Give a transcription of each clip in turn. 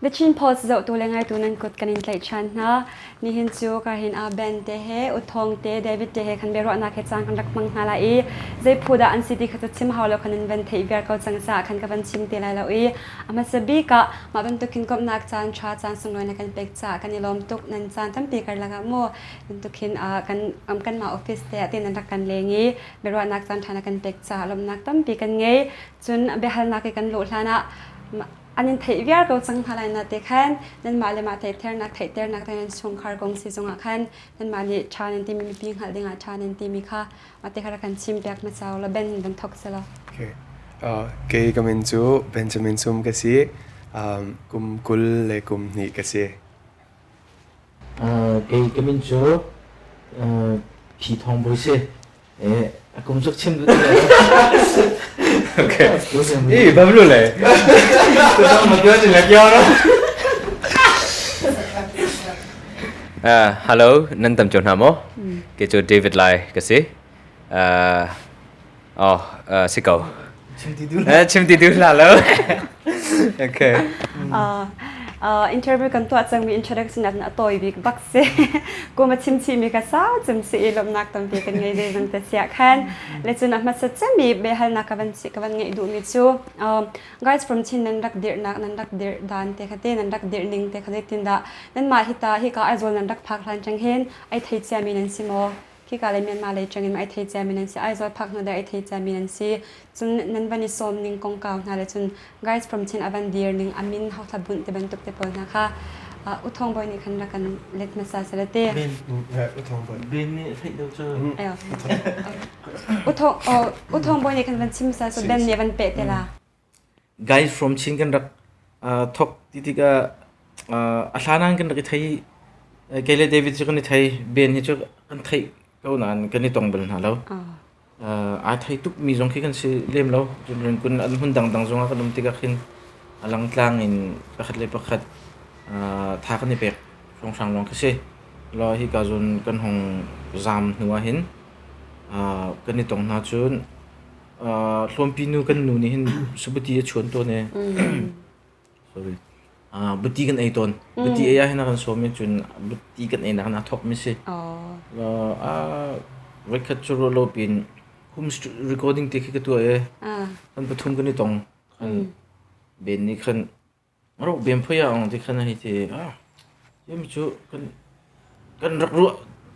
The Chin Post zohtu le ngaitu nan kut kan in tlaih ṭhan hna. Nihin cu ka hin ah Ben te he Uthawng te David te he khan biaruahnak he caan kan rak hmang hna lai i zei phu dah an si ti kha cu chim hau lo khan in van theih viar ko cang caah khan ka van chim te lai lo i a hmasa bik ah mah bantukin komhnak caan ṭha caan sunglawi na kan pek caah kan i lawm tuk. Nan caan tampi karlak ah mu bantukin kan kanmah office te ah te nan rak kan leng i biaruahnak caan ṭha na kan pek caah lawmhnak tampi kan ngei. Cun biahalnak i kan luh hlan ah an in theih viar ko cang hna lai na te khan nanmah le mah theihternak theihternak te nan chungkhar kong si zongah khan nanmah nih ṭha nan timi mipi hngalh dingah ṭha nan timi kha mah te kha rak kan chim piak hmasa la Ben van thok selaw. Okay. Kei ka min cu Benjamin Sum ka si. Kum 22 ka si. Kei ka min cu Phi Thawng Bawi si. Kum zuk chim duh Okay. Eh, bablu le. Tu ma tu ni la kyo no. Hello, nan tam cho hna mo? Ke chu David Lai ka si. Oh, si ko. Chim ti du. Chim ti du la lo. Okay. Interview kan tuah cangmi introduction ah a tawi bik bak si. Kum a chim chihmi kha sau cem si i lawmhnak tampi kan ngei zeizong te siah khan. Le cun a hmasa cemmi biahalnak ka van ka van ngeih duhmi cu guys from Chin nan rak dirhnak nan rak dirh dan te kha te nan rak dirh ning te kha zeitindah nanmah hi ta hika Aizawl nan rak phak hlan chang hin ai thei ciami nan si maw? Khika le Myanmar lei ṭangin ai thei ciami nan si, Aizawl phak hnu deh ai thei ciami nan si. Cun nan van i sawm ning kongkau hna le cun guys from Chin a van dir ning a min hauthla bunh ti bantuk te pawl hna kha U Thawng Bawi nih khan rak kan let hmasa seh te. Ben. U Thawng Bawi. Ben nih theih deuh cu. U Thawng U Thawng Bawi nih khan van chim hmasa so Ben nih van peh te la. Guys from Chin kan rak thok ti tikah a hlan ah kan rak i thei. Kei le David cu kan i thei. Ben hi cu kan theih ko nain kan i tong bal hna lo. Aa thei tukmi zong khi kan si lem lo. Cun kun an hmun dangdang zongah kan um tikah khin a langtlang in pakhat le pakhat tha kan i pek hrawnghrang lawng khi si. Lo hika zawn kan hong zaam hnu ah hin kan i tong hna cun Hlawmpi nu kan nu nih hin sabuti a chuan tawn i sorry buti kan ei tawn. Buti ei ah hin a kan sawm i cun buti kan einak in aa thawkmi si. Voikhat cu ruah lo piin home recording te khi ka tuah i kan pathum kan i tong. Khan Ben nih khan Ro bem phoi ah ti khan hei ti yam cu kan kan rak ruah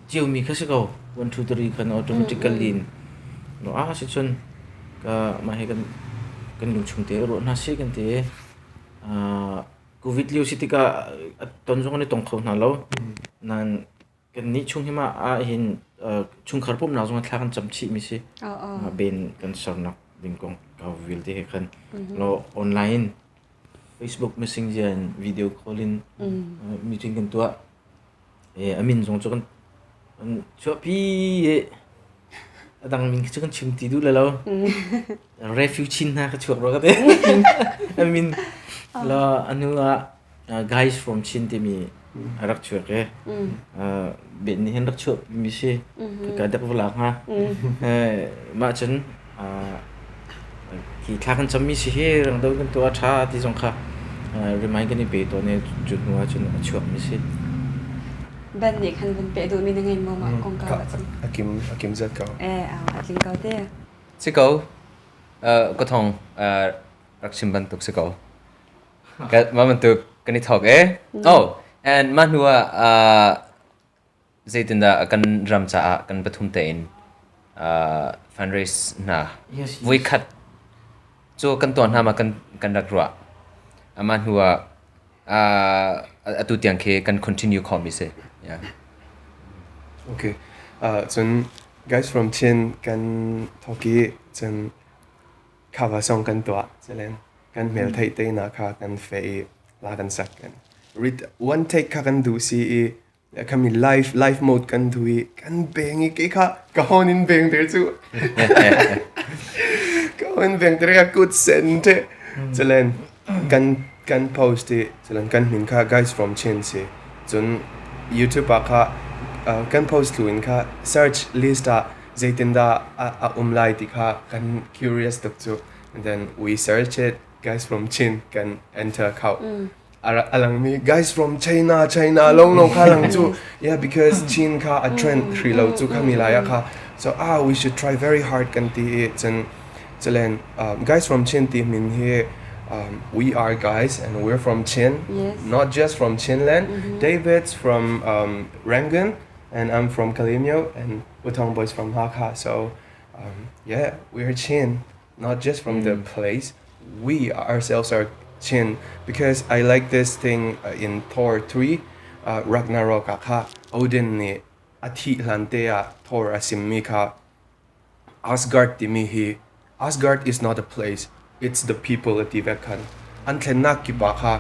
ciomi kha si ko 1 2 3 khan automatically in no a si cun ka mah hi kan kan lungchung te ruah hna si kan ti covid lio si tikah ton zong an i tong kho hna lo nan kan nih chung hi mah ah hin chungkhar pumhnak zong thla kan cam chih mi si ben kan sernak ding kong kau vialte he khan lo online Facebook Messenger in video call in meeting kan tuah e amin zong cu kan chuahpi i a dang min cu kan chim ti duh le lo refugee hna ka chuak ro ka te amin lo anu ah Guys from Chin timi a rak chuak i Ben nih hin rak chuah mi si ka dek vulak hnga mah cun hi thla kan cammi si hi rang do kan tuah tha ti zong kha remind kan i pe tawn i cu hnu ah cun a chuak mi si. Ben nih khan van pe duh mi na ngei maw mah kong ka akim akim zat ko eh a tling ko te si ko ka thong rak chim bantuk si ko Mah bantuk kan i thawk e. Oh, and mah hnu ah zeitindah kan ram caah kan pathum tein fundraise hna. Voikhat cu kan tuah hna ma kan kan rak ruah. Amah hnu ah atu tiang khi kan continue kho mi si. Yeah. Okay. Cun guys from Chin kan thawk i cun cover song kan tuah. Selen kan hmel theih te na kha kan feh i la kan sak kan read one take kha kan duh si i khami live live mode kan duh i kan beng i ke kha ka hon in beng ter cu ka hon beng ter ka kut sen te chelen kan kan post i chelen kan min kha guys from Chin si cun YouTube ah kha kan post lu in kha search list ah zeitindah a um lai ti kha kan curious tuk cu. And then we search it, guys from Chin can enter kho. A langmi guys from China, China long long kha lang cu. Yeah, because Chin kha a trend hri lo cu khami lai ah kha. So ah we should try very hard kan ti i cun culen guys from Chin ti min hi we are guys and we're from Chin. Yes. Not just from Chinland. David's from Rangoon and I'm from Kalemyo and Utong boys from Hakha. So yeah, we're Chin, not just from the place. We ourselves are Chin because I like this thing in Thor 3, Ragnarok ah kha Odin nih a thih hlan te ah Thor a simmi kha Asgard timi hi Asgard is not a place, it's the people a ti vek khan. An thlennak kip ah kha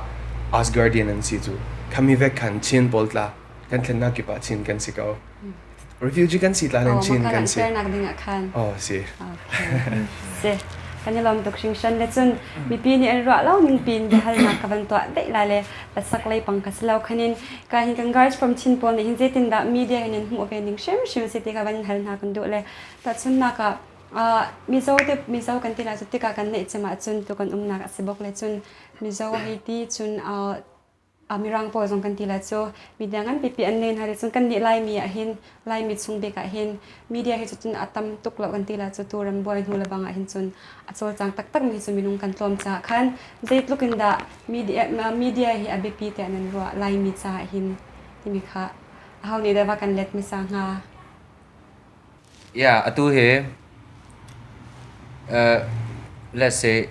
Asgardian an si cu. Khami vek khan Chin pawl tla kan thlennak kip ah Chin kan si ko. Refugee kan si tla len Chin kan si. Nak ding ah khan. Oh, si. Okay. Si. Kan i lawm tuk hringhran le cun mipi nih an ruah lo ning pin biahalnak ka van tuah deih la le hlasak lei pang ka si lo khanin ka hin kan guys from Chin pawl nih hin zeitin dah media hin in hmuh ve ning hrimhrim si ti ka van hal hna kan duh le tahchunnak ah Mizo te Mizo kan ti la cu tikah kan neih cem ahcun tu kan umnak a si bok le cun Mizo hei ti cun Mirang pawl zong kan ti lai cu media nganpipi an nei hna cun kannih Laimi ah hin Laimi chung bik ah hin media hi cu cun a tam tuk lo kan ti lai cu tu ram buai hnu le bang ah hin cun a cawlcang taktak mi cu minung kan tlawm caah khan zeitluk in dah media media hi a biapi tiah nan ruah Laimi caah hin timi kha aho nih dah va kan let hmasa hnga? Yeah, atu hi let's say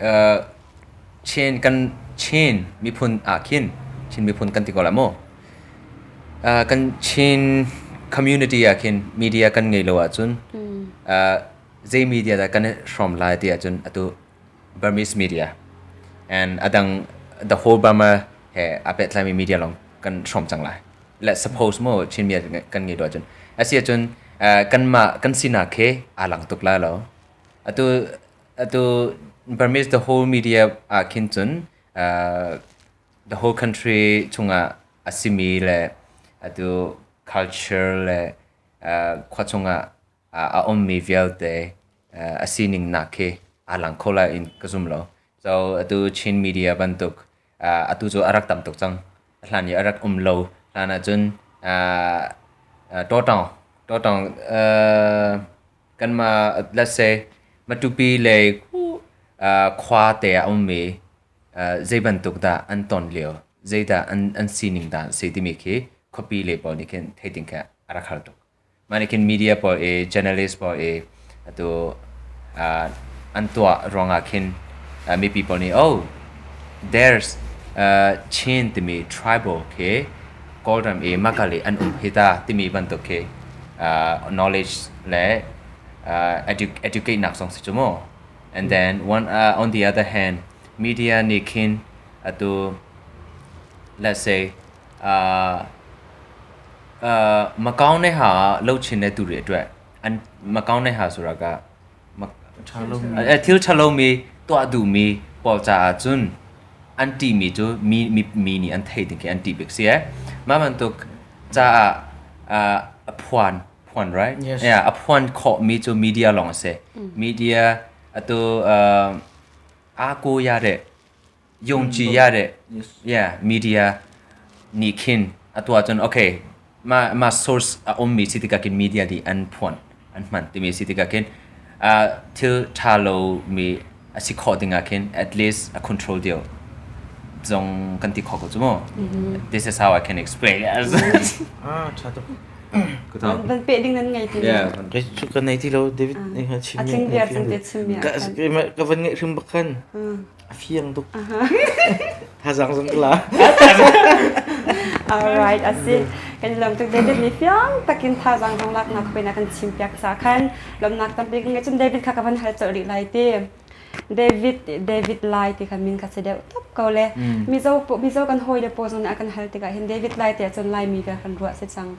Chin kan Chin miphun ah khin Chin miphun kan ti ko lai maw? Kan Chin community ah khin media kan ngei lo ahcun zei media dah kan i hrawm lai ti ahcun atu Burmese media and adang the whole Burma he aa pehtlaimi media lawng kan hrawm cang lai. Let's suppose mu Chin media kan ngei lo ahcun asi ahcun kanmah kan sinak khi aa lang tuk lai lo. Atu atu Burmese the whole media ah khin cun the whole country chungah a simi le atu culture le khua chungah a ummi vialte a sining nak khi aa lang kho lai in ka zum lo. So atu Chin media bantuk atu cu a rak tam tuk cang. Hlan i a rak um lo. Hlan ahcun tawtawng tawtawng kanmah let's say Matupi lei khua te ah a ummi zei bantuk dah an ton lio, zeidah an sining dah si timi khi khuapi lei pawl nih khin theih ding khi a rak har tuk. Mah nih khin media pawl i journalist pawl i atu an tuah ruangah khin mipi pawl nih oh there's Chin timi tribal khi Kawlram i Makali an um hi ta timi bantuk khi knowledge le educate nak zong si cu mu. And then one on the other hand media nih khin atu let's say မကောင်းတဲ့ဟာလှုပ်ချင်တဲ့သူတွေအတွက်မကောင်းတဲ့ဟာဆိုတာကthil ṭhalo mi tuah duhmi pawl caah cun an ṭihmi cu mi mi nih an theih ding khi an ṭih bik si ee. Mah bantuk caah a phuan phuan right? Yes. Yeah, a phuan khawhmi cu media lawng a si. Media atu aa ko ya de ယုံကြည်ရတဲ့ yeah media nih khin atu ahcun okay ma ma source a ummi si tikah khin media nih an phuan an hman timi si tikah khin thil ṭha lo mi a si khawh ding ah khin at least a control deuh zong kan ti khawh ko cu mu this is how I can explain it ah ṭha tuk Van peh ding nan ngei ti Yeah. Kei cu ka nei ti lo David nih a chim A tling viar cang te chim mi Ka ka van ngeih hrim bak khan. A fiang tuk. Thazang zong ka la. Alright, asi. Kan lom tuk David nih fiang takin thazang zong laknak khuina kan chim piak sa khan lomnak tampi kan ngei cun David kha ka van hal colh rih lai ti. David David Lai ti kha min kha si deuh top ko le Mizo Mizo kan hawi le pawl zong nih a kan hal tikah hin David Lai ti ahcun Laimi ka kan ruah si cang.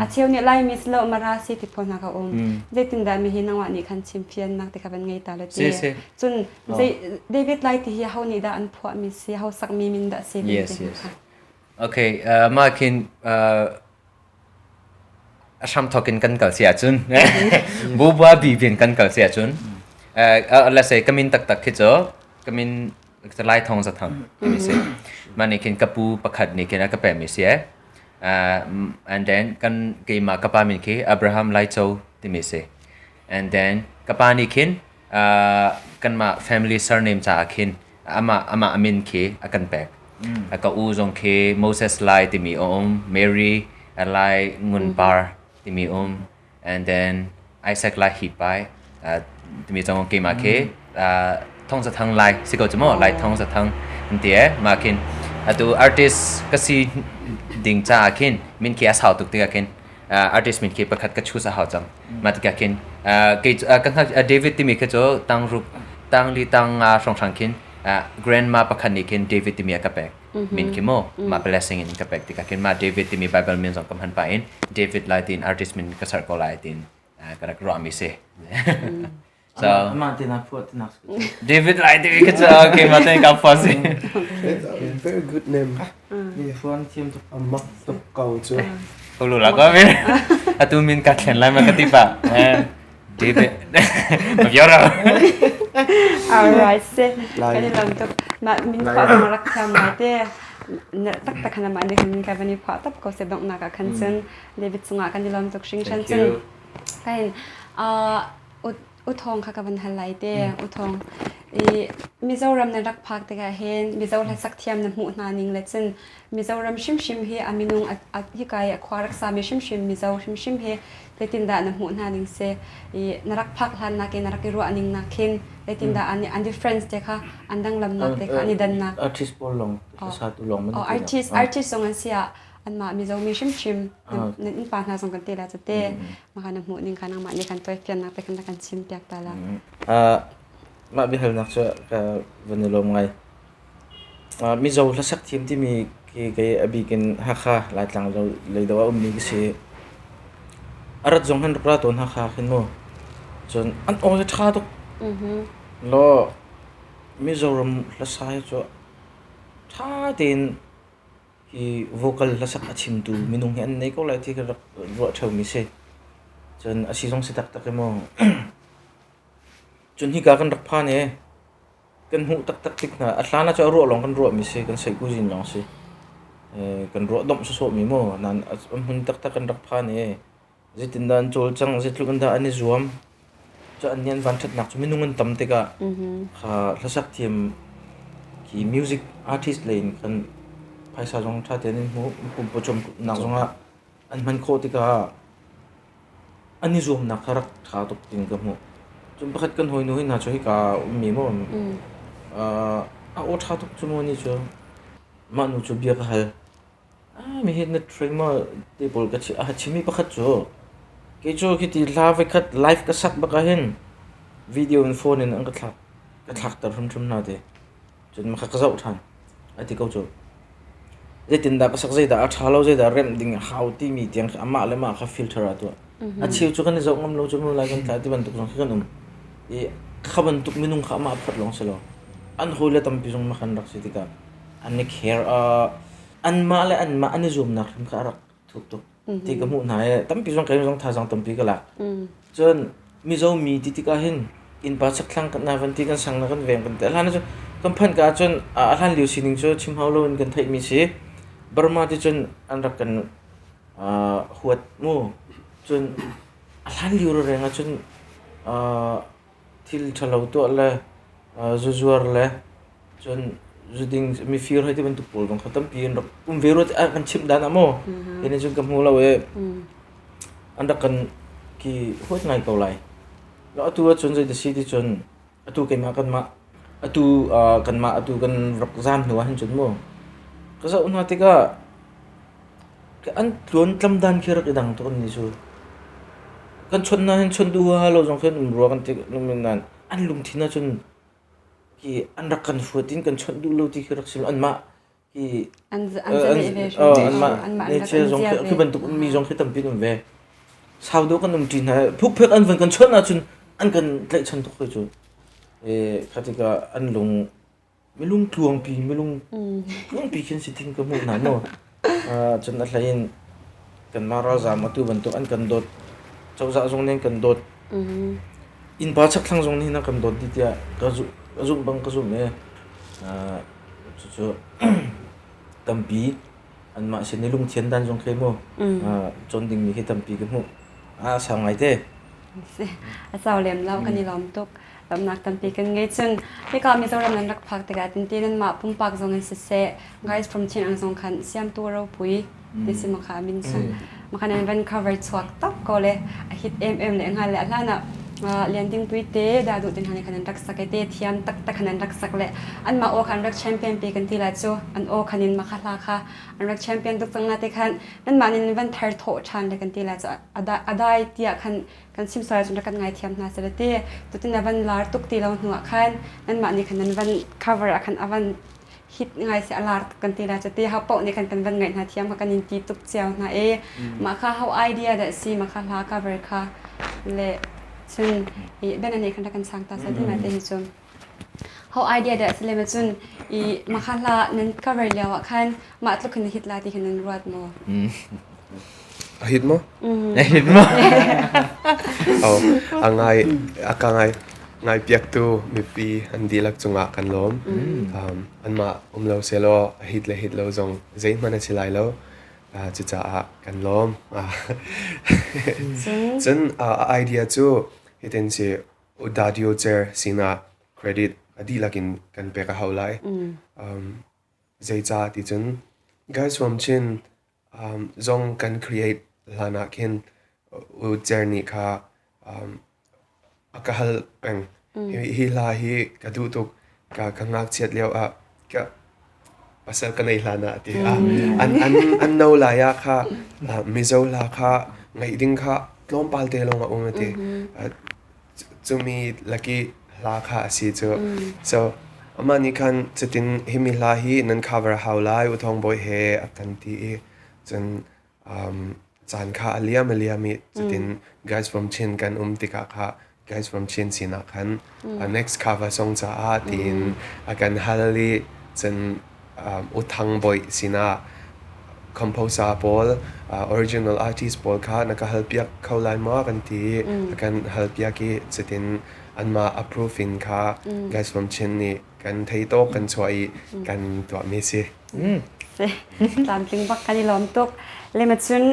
A cheu nih Laimi si lo Mara si ti pawl hna ka um. Zeitindah mi hi nangmah nih khan chimfiannak ti kha van ngei ta le ti. Cun zei David Lai ti hi ho nih dah an phuahmi si ho sakmi min dah si Yes, yes. Okay, mah khin a hramthawk in kan kal si ahcun bubua bi bin kan kal si ahcun let's say ka min taktak khi cu ka min Lai Thong Zathang timi si. Mah nih khin ka pu pakhat nih khin a ka pekmi si ee. And then kan keimah ka pa min khi Abraham Lai Cho timi si. And then ka pa nih khin kanmah family surname caah khin amah amah a min khi a kan pek. Ka u zong khi Moses Lai timi a um, Mary Lai Ngun Par timi um, and then Isaac Lai Hi Pai timi zong keimah khi Thong Za Thang Lai si ko cu maw Lai Thong Za Thang an ti e mah khin atu artist ka si ding caah khin min khi a sau tuk tikah khin artist min khi pakhat ka choose a hau cang mah tikah khin kei ka hngak David timi khi cu tang ruk tang li tang nga hrawnghrang khin grandma pakhat nih khin David timi a ka pek min khi mu mah blessing in ka pek tikah khin mah David timi Bible min zong ka hman pah in David lai tiin artist min ka ser ko lai tiin ka rak ruahmi si. So amah te na phuah tinak David lai timi khi cu okay mah te ka phuah si. Very good name. Mi phuan thiam tuk. Amak tuk ko cu. Ko lu la ko min. Atu min ka thlen lai ma ka ti pa. David. Ma biara. All right, se. Kan i lawm tuk. Ma min phuah zong rak thiam lai te. Tak tak khan ma nih khan ka van i phuah tap ko se donghnak ah khan cun David cungah kan i lawm tuk hringhran cun. Kain uthong kha ka van hal lai te uthong i Mizoram na rak phak tikah hin Mizo hlasak thiam na hmuh hna ning le cun Mizoram hrimhrim hi a minung hika i a khua rak sami hrimhrim Mizo hrimhrim hi zeitindah na hmuh hna ning si i na rak phak hlan nak in na rak i ruah ning nak khin zeitindah an an difference te kha an danglamnak te kha an i dannak artist pawl lawng satu lawng oh artist artist zong an si ah anmah Mizo mi hrimhrim nan innpa hna zong kan te la cate maka na hmuh ning kha nangmah nih kan tuaifiannak te khan kan chim piak ta la. Mah biahalnak cu ka van i lawm ngai. Mizo hlasak thiam timi khi kei a bik in Hakha Laitlang lei deuh ah ummi ka si. A rat zong han rak ra tawn Hakha khin mu. Cun an aw hi ṭha tuk. Law Mizoram hlasa hi cu ṭha tein Hi vocal hlasak a chimtu minung hi an nei ko lai ti ka rak ruah ṭheumi si. Cun a si zong si taktak i maw. Cun hika kan rak phan i kan hmuh taktak tik hna a hlan ah cu a ruah lawng kan ruahmi si kan seihkuzin lawng si. Kan ruah domh sawsawhmi maw nain a hmun taktak kan rak phan i Zeitindah an cawlcangh, zeitluk in dah an i zuam. Cu an nih an vanṭhatnak cu minung an tam tikah kha hlasak thiam khi music artist lei in khan phaisa zong ṭha tein an hmuh. Pum pawcawmnak zongah an hman khawh tikah an i zuamnak kha rak ṭha tuk tiin ka hmuh. Cun pakhat kan hawinu hi hna cu hika ummi maw a aw ṭha tuk cu maw ni cu mah nu cu bia ka hal. Mi hi na train maw ti pawl ka a chimmi pakhat cu kei cu khiti hla voikhat live ka sak bak ahhin video in phone in an ka thlak ka thlakter hrimhrim hna ti. Cun maka ka zoh ṭhan a ti ko cu. Zeitindah ka sak zeidah a ṭha lo zeidah remh ding a hau timi tiang khi amah le mah kha filter a tuah. A cheu cu kan i zoh ngam lo cu mu lai kan tla ti bantuk zong khi kan um. I kha bantuk minung kha amah pakhat lawng si lo. An hawile tampi zong mah kan rak si tikah an i care anmah le anmah an i zuamnak hrim kha a rak thuk tuk ti ka hmuh hna i tampi zong kei zong thazaang tampi ka lak. Cun Mizo mi ti tikah hin innpa chakthlang kan van ti kan sang na kan veng kan ti a hlan cu kan phanh ka ahcun a hlan lio sining cu chim hau loin kan theihmi si Burma ti cun an rak kan huat mu cun a hlan lio reng ahcun thil ṭhalo tuah le zuzuar le cun zuding mifir hei ti bantuk pawl zong kha tampi an rak um ve rua tiah kan chimh dan ah maw hi nih cun ka hmu lo i an rak kan ki huat ngai ko lai. Atu ahcun zei ti si ti cun atu keimah kanmah atu kanmah atu kan rak zaam hnu ah hin cun mu ka zoh hna tikah An tluantlam dan khi rak i dang tuk an nih cu. Kan chawnh hna hin chawnh duh huaha lo zong khin um rua kan ti nain an lungthin ahcun hi an rak kan fuat in kan chawnh duh lo ti khi rak si lo. Anmah hi anmah nature zong khi bantuk ummi zong khi tampi an um ve. Sau deuh kan um ṭi hna. Phukphek an van kan chawnh ahcun an kan tlaihchan tuk hoi cu. Kha tikah an lung Milung tluangpi milung tluangpi khin si thin ka hmuh hna maw. Cun a hlei in kanmah ralzaam atu bantuk an kan dawt. Cozah zong nih an kan dawt. Innpa chakthlang zong nih an kan dawt dih tiah ka zumh bang ka zumh i cucu. Tampi anmah sin i lungthian dan zong khi mu cawn dingmi khi tampi ka hmuh. A sau ngai te. A sau lem lo kan i lawm tuk. Lawmnak tampi kan ngei cun hika Mizoram nan rak phak tikah tinti nanmah pumpak zong in siseh guys from Chin ang zong khan siamtu ropui ti si makha min cu makha nan van cover chuak tak ko le a hit em em le ngal le a hlan ah Lian Ding Pui te da duh tin han khan an rak sak te thiam tak tak khan an rak sak le an ma aw khan rak champion pi kan ti la cu an aw khan in makha hla kha an rak champion tuk cang na te khan nan mah nin van thar tho than le kan ti la cu adai tia khan kan chim sual cun rak kan ngaithiam hna seh ti tutin a van lar tuk ti lo hnu ah khan nanmah nih khan nan van cover ah khan a van hit ngai se a lar tuk kan ti la cu ti ha paoh nih khan kan van ngaih hna thiam kha kan in ti tuk cio hna e mah kha how idea dah si mah kha hla cover kha le cun i ben ane khan rak kan sang ta sa ti ma te hi cu Ho idea dah si le ma cun i makha hla nan cover lio ah khan mah tluk hin hit la ti khin nan ruat maw? A hit maw? A hit maw? Oh, a ngai a ka ngai ngai piaktu mipi an dihlak cungah kan lawm. Um, anmah um lo selaw a hit le hit lo zong zeihmanh a si lai lo. Cucaah kan lawm. Cun a idea cu hitin si Dadio Cer sinah credit a dihlak in kan pek a hau lai. Zeicah ti cun Guys from Chin zong kan create hlan ah khin U Cer nih kha a ka hal peng. Hi hla hi ka duh tuk. Ka ka ngakchiat lio ah ka pasal ka nei hlan ah ti an an an no lai ah kha Mizo hla kha ngaih ding kha tlawmpal te lawng a um a ti. Cumi laki hla kha a si cu. So amah nih khan cutin himi hla hi nan cover a hau lai U Thawng Bawi he a kan ti i cun caan kha a liam a liam i cutin Guys from Chin kan um tikah kha Guys from Chin sinah khan next cover song caah tiin a kan hal i cun U Thang Bawi sinah composer pawl original artist pawl kha na ka halpiak kho lai maw kan ti i a kan halpiak i cutin anmah approve in kha Guys from Chin nih kan thei tawk kan chuah i kan tuahmi si. Tlamtling bak kan i lawm tuk. Le ma cun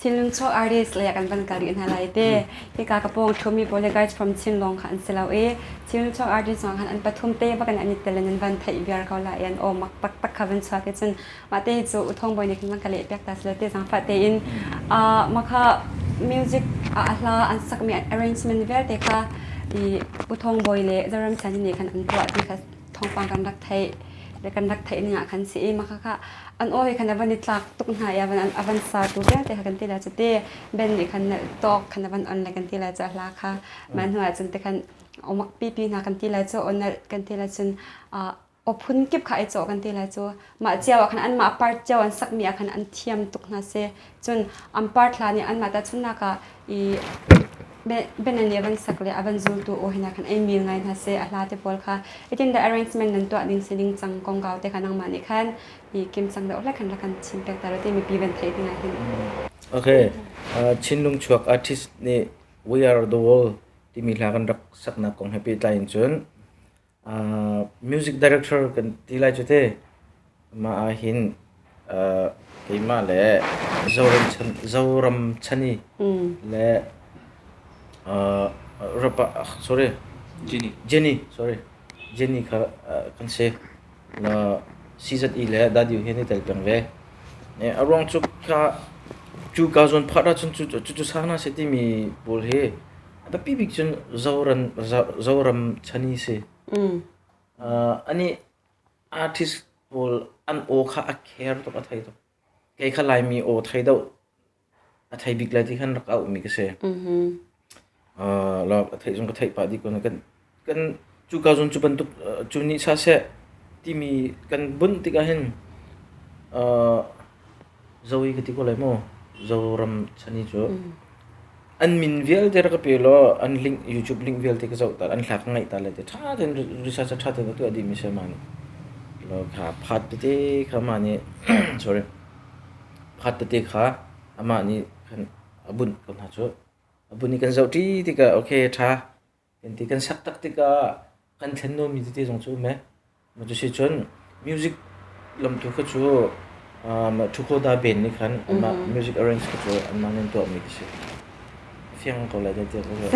Chinlung chuak artist le kan van kal rih hna lai te. Hika ka pawng ṭhumi pawl hi guys from Chinlung kha an si lo i Chinlung chuak artist zong khan an pathum te bak in an i tel in an van theih viar ko lai i an aw mak taktak kha van chuak i cun mah te hi cu U Thawng Bawi nih khan van ka leh piak ta sile te zaangfah tein mah kha music a hla an sakmi arrangement vialte kha i U Thawng Bawi le Zoram Chan nih khan an tuah ti kha thawngpang kan rak theih le kan rak theih ning ah khan si i mah kha an aw he khan a van i tlak tuk hna i a van sa tu vialte kha kan ti lai cu ti Ben nih khan nalh tawk khan a van on le kan ti lai cu a hla kha mah hnu ah cun ti khan omak pipi hna kan ti lai cu aw nalh kan ti lai cun aw phun kip kha ai cawh kan ti lai cu mah cio ah khan anmah part cio an sakmi ah khan an thiam tuk hna si cun an part hla nih anmah tahchunhnak ah i Ben nih a van sak le a van zultu aw hina khan ei mil ngai hna seh a hla te pawl kha itin da arrangement nan tuah ding si ding cang kongkau te kha nangmah nih khan i kim cang deuh hlek khan rak kan chim pek ta lo ti mipi van theih ding ah hin. Okay, Chinlung chuak artist nih We Are the World timi hla kan rak saknak kong he pehtlai in cun Music director kan ti lai cu te. Mah ahhin keimah le Zoram Chani le sorry Jenny sorry Jenny kha kan si. CZE le Dadiu hi an i tel peng ve. A ruang cu ka cu ka zawn phat ahcun cucu sang hna seh timi pawl hi A biapi bik cun Zoram Chani si. Anih artist pawl an aw kha a care tuk, a thei tuk. Kei kha Laimi aw thei deuh, a thei bik lai ti khan rak auhmi ka si. La a theih zong ka theih pah dih ko. Kan cuka zawn cu bantuk cu nih sa seh timi kan bunh tikah hin Zoe ka ti ko lai maw? Zoram Chani cu. An min vialte rak ka pe law an link YouTube link vialte ka zoh ta an hla ka ngaih ta le te ṭha tein research ṭha tein ka tuah dihmi si mah nih. Law kha phat tete kha mah nih sorry phat tete kha amah nih khan a bunh ko hna cu. A bunh i kan zoh ṭi tikah okay ṭha kan ti kan sak tak tikah kan thlen nawnmi tete zong cu um e. Cusi cun music. Lamtu kha cu Thukoda Ben nih khan anmah music arrange kha cu anmah nih an tuahmi ka si. Fiang ko lai tiah ka ruah.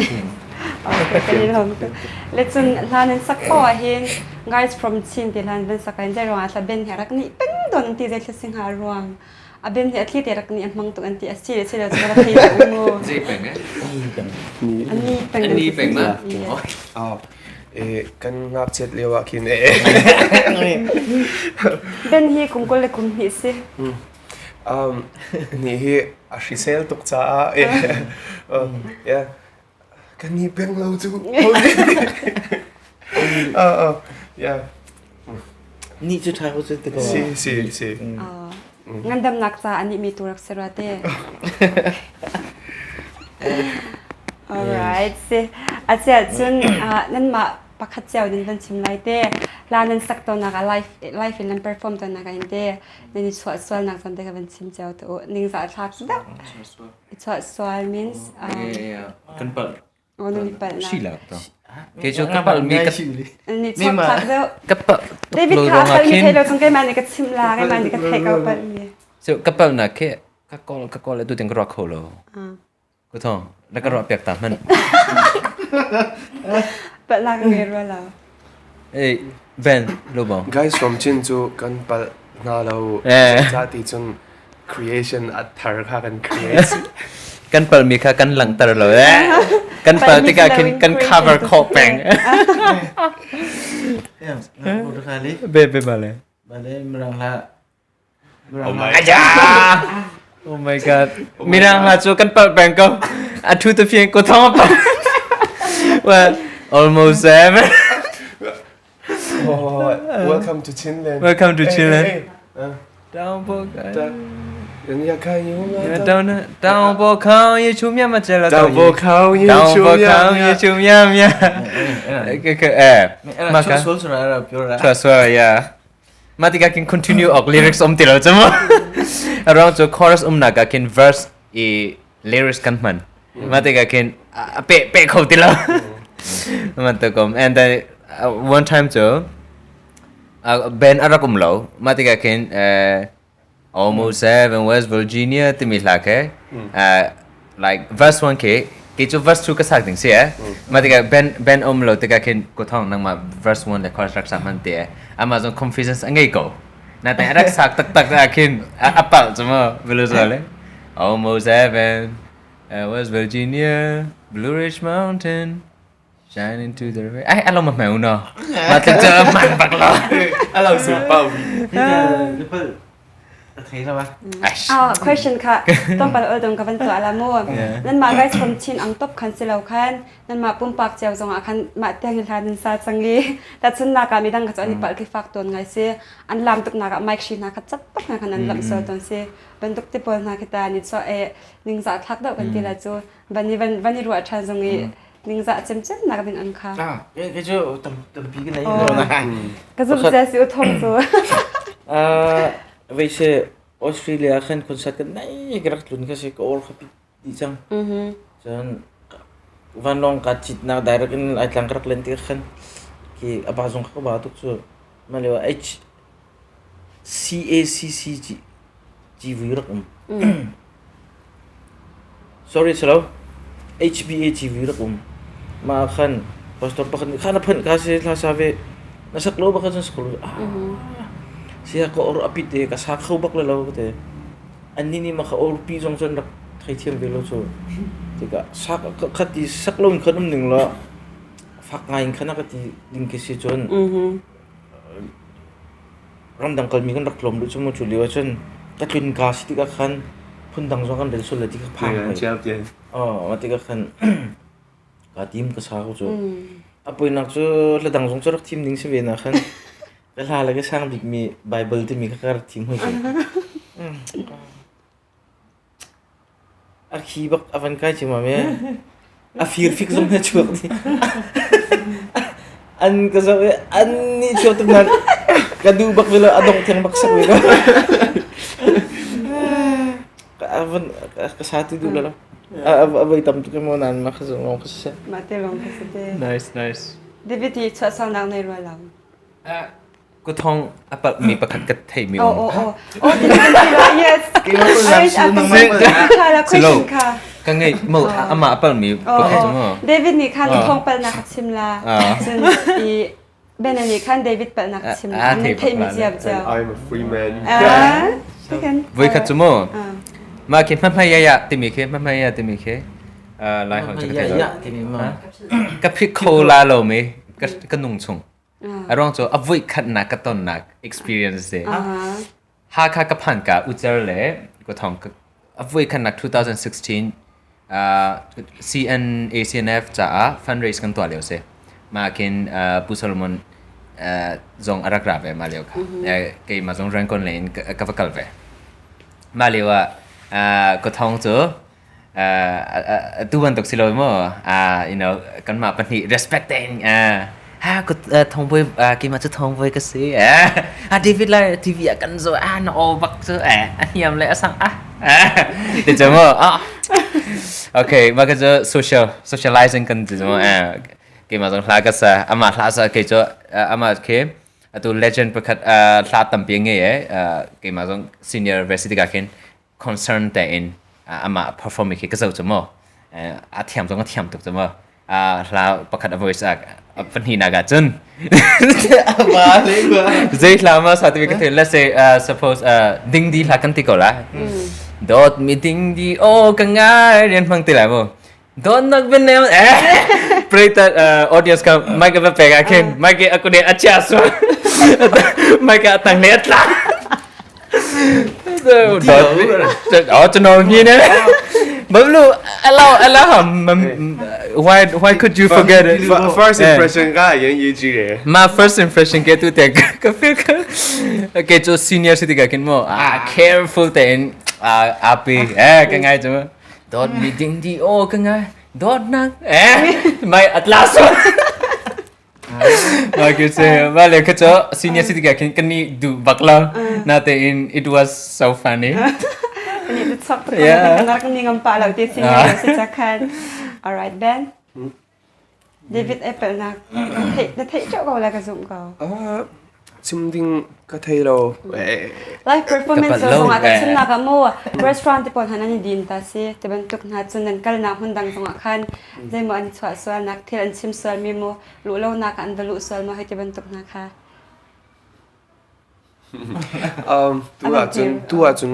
Okay, kan i lawm tuk. Le cun hla nan sak ko ahhin Guys from Chin ti hlan van sak ahhin zei ruangah thla Ben hi a rak nih peng dawn an ti zei thla si hnga ruang. A Ben hi a thli te rak nih a hmang tuk an ti a si le si lo cu ka rak thei tuk mu. Zei peng eh? Ani peng. Ani peng ma? Oh. Kan ngakchiat lio ah khin Ben hi kum 20 le kum 2 si. Ni hi a hrisel tuk caah yeah kan ni peng lo cu. Yeah. Ni cu ṭha ko cu ti ko. Si si si. Ngandamnak ca anih mi tu rak si rua te. Alright, si. Acia cun nanmah pakhat cio nan van chim lai te. La nan sak tawnnak ah live live in nan perform tawnnak ah in te nan i chuah sualnak zawn te ka van chim cio te u. Ningzah thlak deuh. I chuah sual means kan palh. Oh, nan i palh na. Si la to. Ke cu ka palh mi ka Ni chuak thlak deuh. Ka palh David kha a palh mi thei lo cung keimah nih ka chim la, keimah nih ka theih ko palh mi. So ka palh na ke ka call ka call tu ting ka ruak kho lo. Ku thong, na ka ruah piak ta hmanh. Palh la ka ngei rua lo. Hey, Ben, lo bang. Guys from Chin cu kan palh hna lo. Ca ti cun creation a thar kha kan create. Kan palmi kha kan langhter lo eh. Kan pal tikah khin kan cover khawh peng. Be be bale. Bale mirang hla Oh my god. Oh my god. Mirang hla cu kan palh peng ko. A thu te fiang ko thong pa. Well, almost seven. Oh, welcome to Chinland. Welcome to Chinland. Hey, hey. တောင်ပေါ်က 人家看有 တောင်တောင်ပေါ်ခေါင်ရေချုံမြမကျလာ တောင်ပေါ်ခေါင်ရေ တောင် ချုံ ပေါ် မြ ခေါင်ရေချုံမြမြကဲကဲအဲ မကဆွဆိုတာအဲ့ဒါပြောတာ ဆွဆွ yeah မာတိက can continue ok lyrics om tilo chamo around so chorus um na ka can verse i lyrics kan man mati ka can pe pe kho tilo man to kom and then one time cho Ben a rak um lo mah tikah khin almost seven West Virginia timi hla khi like verse 1 khi kei cu verse 2 ka sak ding si eh mah tikah Ben Ben um lo tikah khin ko thong nangmah verse 1 le chorus rak sak hman ti eh amah zong confidence a ngei ko natin a rak sak taktak ah khin a palh cu mu bilu le almost seven West Virginia Blue Ridge Mountain Shine into the river. Ai, alo ma meu no. Ma te cho man bak lo. Alo su pau. Thei la ba. Ah, question kha tom pal ol dong ka van to ala mu. Nan ma guys from Chin ang top khan si lo khan nan ma pumpak cheu zong ah khan ma tiang hin hlan sa changi. Ta chun na ka mi dang ka chu ani pal ki fak ton ngai si. An lam tuk na ka mic shi na kha chat tak na khan an lam so ton si. Bantuk ti pol na kita ni cho e ning za thak dau kan ti la chu van i van van i ruah than zong i ningzah cemcem nak ding an kha. Ah, kei cu tampi ka nei lo na. Ka zumh cia si u thong cu. Ah, vei se Australia khan concert kan nei ka rak tlun ka si ka or kha pi di cang. Cun vanlawng ka cit nak direct in ai tlang ka rak len ti khan ki aba zong ka ba tuk cu ma leo H C A C C civui rak um. Sorry silo. HBA civui rak um. Mah ah khan pastor pakhat nih kha na phanh ka si hla sa ve na sak lo bak cun sak lo. Ah. Sia ka or apit te ka sa kho bak le lo te. Anni nih ma kha or pi zong cun rak theithiam ve lo cu. Tikah sak khat ti sak lo in khan um ning la fak ngai in khan a ka ti ding khi si cun Ramdang kalmi kan rak tlawm duh cu mu cu lio ahcun ka tlun ka si tikah khan phundang zong kan rel sual lai ti kha phang hoi. Oh, mah tikah khan kaa tim ka sa ko cu. A poinak cu hla dang zong cu rak thim ding si ve na khan ka hla le ka sang bikmi Bible timi kha ka rak thim hoi cu. A khi bak a van kai ciammam i a firfik zong a chuak dih. An ka zoh i an nih chuak tuk nain ka duh bak ve lo, a dongh theng bak sak ve lo. A van ka sa ti duh lo. A voi tam tuk maw nain mah kha lawng kha si. Mah te lawng kha si te. Nice, nice. David hi chuahsaunak nei rua lo. Kuthong a palhmi pakhat ka theimi um. Oh, oh, oh. Oh, yes. Silo. Ka ngei mo ama a palhmi pakhat cu mo. David nih khan thong palnak ka chim la. Cun i Ben nih khan David palhnak ka chim la. An theimi ciam ciam. I'm a free man. Voi khat cu mo. Ma khi hmahmai ya ya timi khi hmahmai ya timi khi lai hong chu ka thei lo. Ka phit kho la lo mi ka nung chung. A ruang cu a voi khatnak ka tonnak experience si. Hakha ka phan ka ucer le ka thong a voi khatnak 2016 CNACNF caah fundraise kan tuah lio si. Mah khin Pu Solomon zong a rak ra ve mah lio kha. Keimah zong Rangoon lei in ka va kal ve. Mah lio ah ka thong cu tu bantuk si lo mu kanmah pahnih respect tein ha thongvoi keimah cu thongvoi ka si a David lai TV ah kan zo a na aw bak cu a hniam le a sang ah ti cu mu okay mah ka cu social socializing kan ti cu mu keimah zong hla ka sa amah hla sa kei cu amah khi atu legend pakhat hla tampi ngei e keimah zong senior varsity ka khin concern tein amah perform khi ka zoh cu mu a thiam zong a thiam tuk cu mu hla pakhat a voice a pahnihnak ah cun zei hla ma sa ti ka thei let's say suppose ding di hla kan ti ko la dot mi ding di o ka ngai rian hmang ti lai mu dot nak ben nem eh pray that audience ka mic va pek ah khin mic aku ne achia su mic a tang le atla Oh, ကျွန်တော်မြင်နေဘာလို့အဲ့လောက်အဲ့လောက်ဟာ why why could you forget it? First impression ကအရင်ရေးကြည့်တယ် My first impression ကတူတဲ့ကဖေက Okay ကျ senior စီကခင်မော ah careful တဲ့အာအပီအဲကငိုင်းကျ dot meeting ဒီအိုကငိုင်း dot နအဲ my atlas မာကစေမာလေခချ senior city ကခင်ကနီဒူဘကလာနာတေ in it was so funny. นี่จะชอบทุกคนนักนี่งำปาเราที่ senior สิจะคัน alright Ben David Apple นะเทเทเจ้าก็แล้วก็ซุ่มก็ chim ding ka thei lo. Live performance zong ah ka chim nak ah mu restaurant te pawl han an i din ta si te bantuk hna cun nan kal nak hmun dang zong ah khan zeimaw an chuah sual nak thil an chim sual mi mu luh lo nak an va luh sual ma hei ti bantuk hna kha. Tu ahcun tu ahcun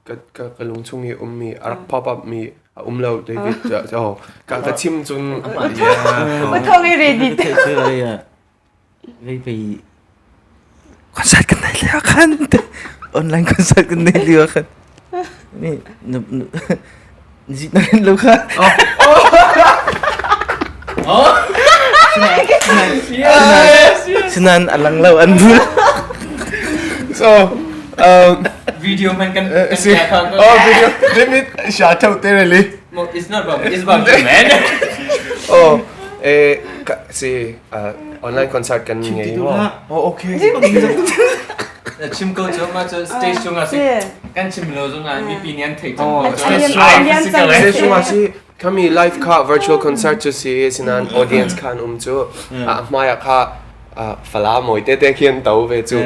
ka ka ka lung chung i ummi a rak pop up mi a um lo David oh ka ka chim cun. Uthong i ready. Vei vei concert kan nei lio khan online concert kan nei lio khan ni zi na rin lo kha. Oh. Sinan alang lo an bu. So video man kan oh video David sha thau te le. It's not about it's about you man. Oh eh si online concert kan ngei mo. Oh okay. Chim ko cu ma cu stage cung ah si kan chim lo zong ah mipi nih an theih cang. Stage cung ah si kami live kha virtual concert cu si sinan audience khan um cu a hmai ah kha fala moi te te khian to ve cu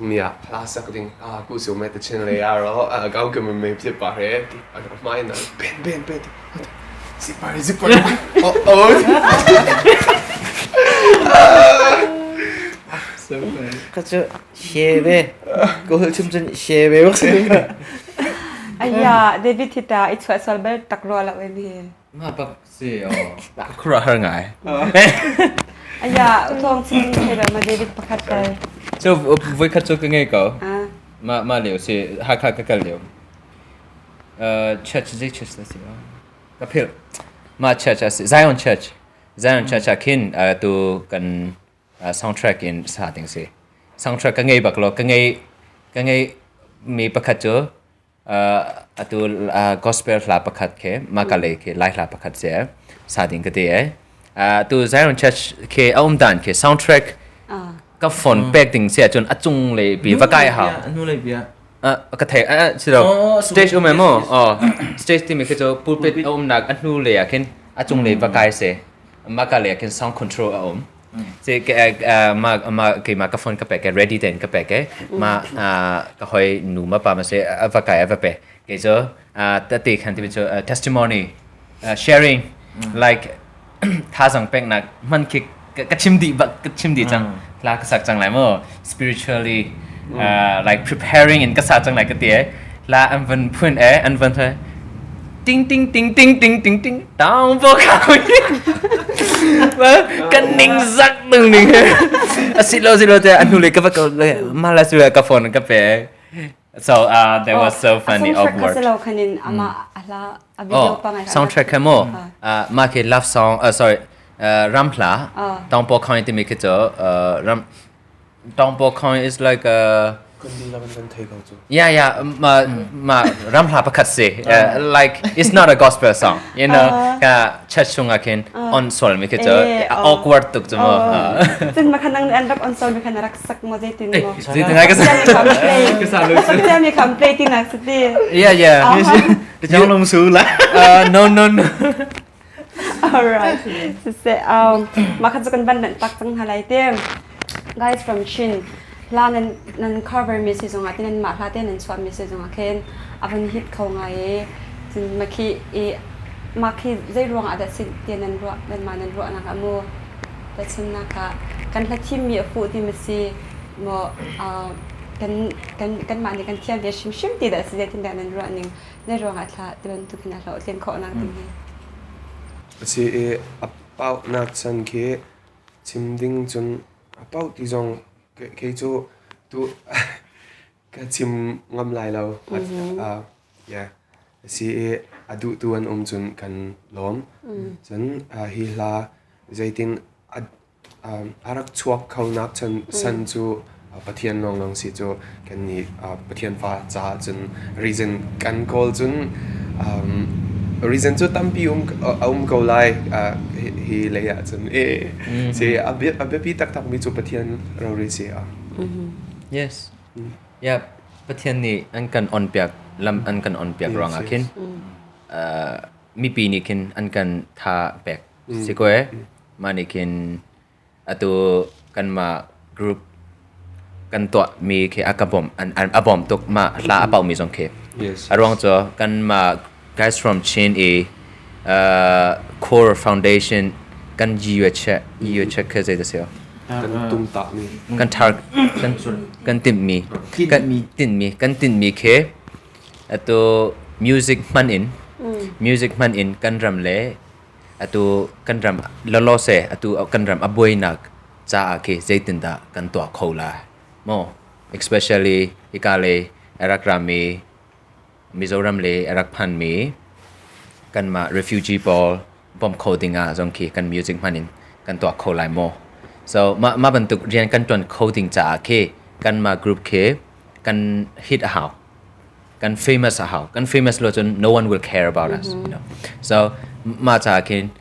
သူမီကလာစကတင်အာကုစုမဲ့တချင်လေရတော့အကောင့်ကမမေဖြစ်ပါတယ်အမိုင်းနော်ဘင်ဘင်ဘင်စီပါစီပါအော်အော် So funny. ကချရှေပဲကိုဟချုံချင်ရှေပဲ Aya David hita i chuah sual bal tak rua lo em hi. มาปsi o khura har ngai. Aya thong chin he ma David pakhat tal. So voi khat chu ka ngei ko. Ma ma leo si Hakha ka kal leo. Church zei church la si ka phil ma church a si Zion Church Zion Church ah khin tu kan soundtrack in sa ding si soundtrack ka ngei bak lo ka ngei ka ngei mi pakhat cu atu gospel hla pakhat ke makale ke lai hla pakhat se sa ding ka ti e tu Zion Church ke a um dan ke soundtrack ka phone pek ding se cun a cung le pi va kai ha nu le bia ka thei si lo stage um mo stage ti mi ke chu pulpit a um nak a hnu le ah khin a cung le va kai se maka le khin sound control a um. Si ma ma keimah ka phone ka pek ke ready tein ka pek ke ma ka hoi nu ma pa ma se ava kai ava pe ke cu tate khan ti cu testimony sharing like thazang peknak hman khi ka chim dih bak ka chim dih cang hla ka sak cang lai mu spiritually like preparing in ka sa cang lai ka ti la an van phun e an van the ting ting ting ting ting ting ting tang po khao kan ning zak tung ning asi lo si lo te anu le ka va ka ma la su ka phone ka pe so that was so funny awkward lo khanin ama ala a video pa ngai soundtrack kha mo ma ke love song sorry ram hla tong po khao ti mi ke cho ram Tawngpaw coin is like a Yeah, yeah. Ma ma ram hla pakhat si. Like it's not a gospel song. You know, ka church chung ah khin on sol mi khi cu awkward tuk cu mu. Cun ma khan an rak on sol mi khan rak sak mo zeitin mo. Zeitin ai ka sa. Ka sa lo su. Mi kham play ti nak si. Yeah, yeah. Jong long su la. No, no, no. Alright. Siseh, mah kha cu kan van lanh tak cang hna lai te. Guys from Chin, hla nan nan cover mi si zongah ti nan mah hla te nan chuah mi si zongah khin a van hit kho ngai i cun mah khi i mah khi zei ruang ah dah si ti nan ruah nan mah nan ruahnak ah mu tachannak ah kan hla thim mi a fuh ti ma si maw kan kan kanmah nih kan thiam ve hrimhrim ti dah si zeitindah nan ruah ning Zei ruangah thla ti bantuk hin a hlawhtlin khawhnak ding hi? A si i a pauhnak chan khi chim ding cun a pauh ti zong kei cu tu ka chim ngam lai lo. Yeah. A si i a duhtu an um cun kan lawm. Cun hi hla zeitin a A rak chuak khonak san cu Pathian lawnglawng si cu kannih Pathian fa caah cun reason kan kawl cun reason cu tampi a um ko lai hi lei ah cun si a biapi taktakmi cu Pathian rori si. Yes. Yeah, Pathian nih an kan on piak lam an kan on piak ruangah khin mipi nih khin an kan tha pek si ko ee. Mah nih khin atu kanmah group kan tuahmi khi a ka bawmh an, an a bawmh tuk mah hla a pauhmi zong khi. Yes. A ruang cu kanmah Guys from Chin i core foundation kan yue che yue che khi zei si Kan tumtahmi. Kan tar kan kan timhmi kan tinhmi kan tinhmi khi atu music hman in music hman in kan ram le Atu kan ram lawlaw seh atu kan ram a buainak caah khi zeitindah kan tuah kho lai maw? Especially hika lei a rak rami Mizoram lei a rak phanmi kanmah refugee pawl bawmh kho ding ah zong khi kan music hman in kan tuah kho lai maw? So mah mah bantuk rian kan ṭuan kho ding caah khi kanmah group khi kan hit a hau. Kan famous a hau kan famous lo cun no one will care about us you know so mah caah khin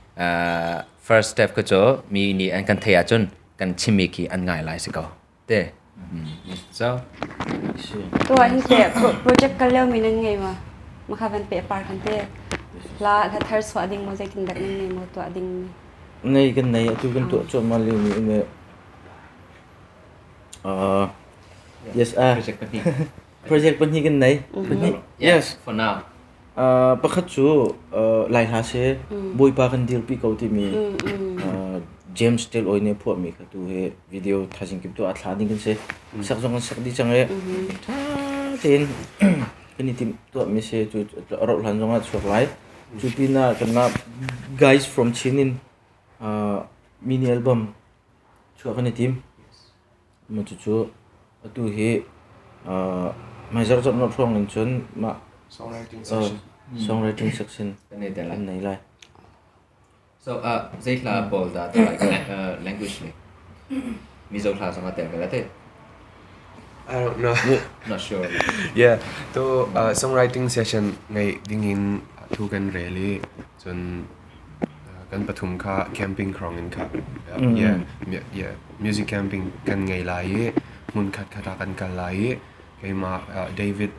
first step ka cu mi nih an kan thei ahcun kan chimmi khi an ngai lai si ko te so Tuah hin te project kal lio mi nan ngei ma makha van pe par kan te la la thar suah ding mo zeitin dak nan ngei mo tuah ding mi Nei kan nei atu kan tuah cuahmah lio mi ne yes project pahnih Project pahnih kan nei. Pahnih. Yes. For now. Pakhat cu Lai hla si Bawipa kan dirpi ko timi James Tel Oi nih a phuahmi kha tu hi video thaizing kip tu a thla ding kan si. Sak zong kan sak dih cang i ṭha tein kan i timh tuahmi si cu rauh hlan zong ah chuak lai. Cu pinah kanmah Guys from Chin in mini album chuah kan i tim. Mah cucu atu hi hmaizarh zawtnak hrawng in cun mah songwriting section songwriting section kan nei lai. So zei hla pawl dah like language le Mizo hla zong a tel ve la te? I don't know. Not sure. Yeah, to songwriting session ngei dingin thu kan rel i cun Kan pathum kha camping hrawng in kha yeah, yeah, music camping kan ngei lai i hmun khat khat ah kan kal lai i keimah David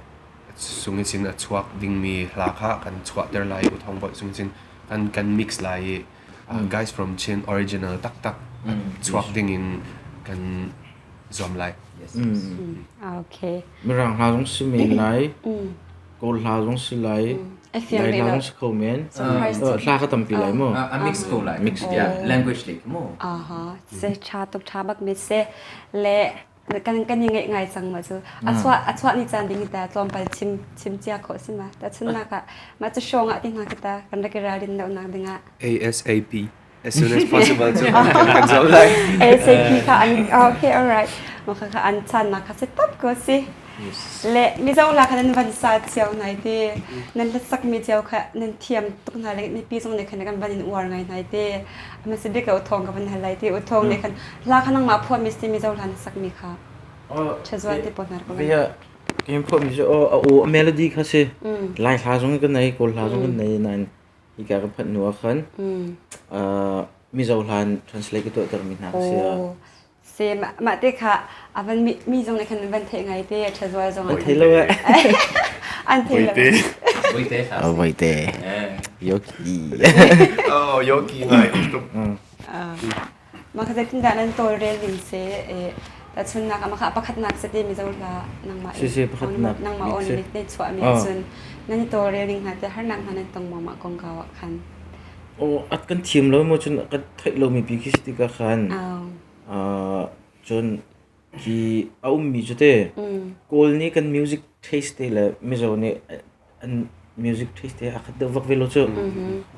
sung in a chuak dingmi hla kha kan chuahter lai i U Thawng Bawi sung in kan kan mix lai i Guys from Chin original taktak chuak ding in kan zuam lai. Yes. Okay. Mirang hla zong si men lai. Kawl hla zong si lai. Lai hla zong si kho men. Hla ka tampi lai mu. A mix ko lai. Mix yeah, language le mu. Aha. Se cha tuk tha bak mi se le kan kan i ngeih ngai cang ma cu a chuah a chuah ni caan ding ta tlawmpal chim chim cia khawh si ma ta chun nak ah mah cu hrawng ah ti hna kita kan rak i ralrin lo nak ding ah ASAP as soon as possible cu kan zoh lai. ASAP kha an okay alright ma kha kha an chan nak kha si top ko si le mizo la kha nan van sa cio nai te nan la sak mi cio kha nan thiam tuk hna le mipi zong nih khan kan van in uar ngai nai te ama si bik u thong ka van hal lai te u thong nih khan hla kha nangmah phuah mi si mizo hla na sak mi kha chazual te pon har ko Via kim phuah mi cu a aw a melody kha si lai hla zong kan nei kawl hla zong kan nei nain hika ka phanh hnu ah khan mizo hla translate ka tuahter mi hna si Se mah te kha a van mi zong nih khan van theih ngai te ṭhazual zong an thei lo eh. An thei lo. Voite. Voite. Yoki. Oh, yoki ngai. Mah kha zeitin dah nan tawlrel ning se tahchunnak ah mah kha pakhatnak se te mizo hla nangmah Si si pakhatnak nangmah on nih ne chuah mi ahcun nan i tawlrel ning hna te harnak hna nan tong maw mah kongkau ah khan. Oh, at kan thiam lo mo cun kan theih lo mi pi khi si tikah khan cun khi a ummi cu te Kawl nih kan music taste te le Mizo nih an music taste te a khat deuh vak ve lo cu.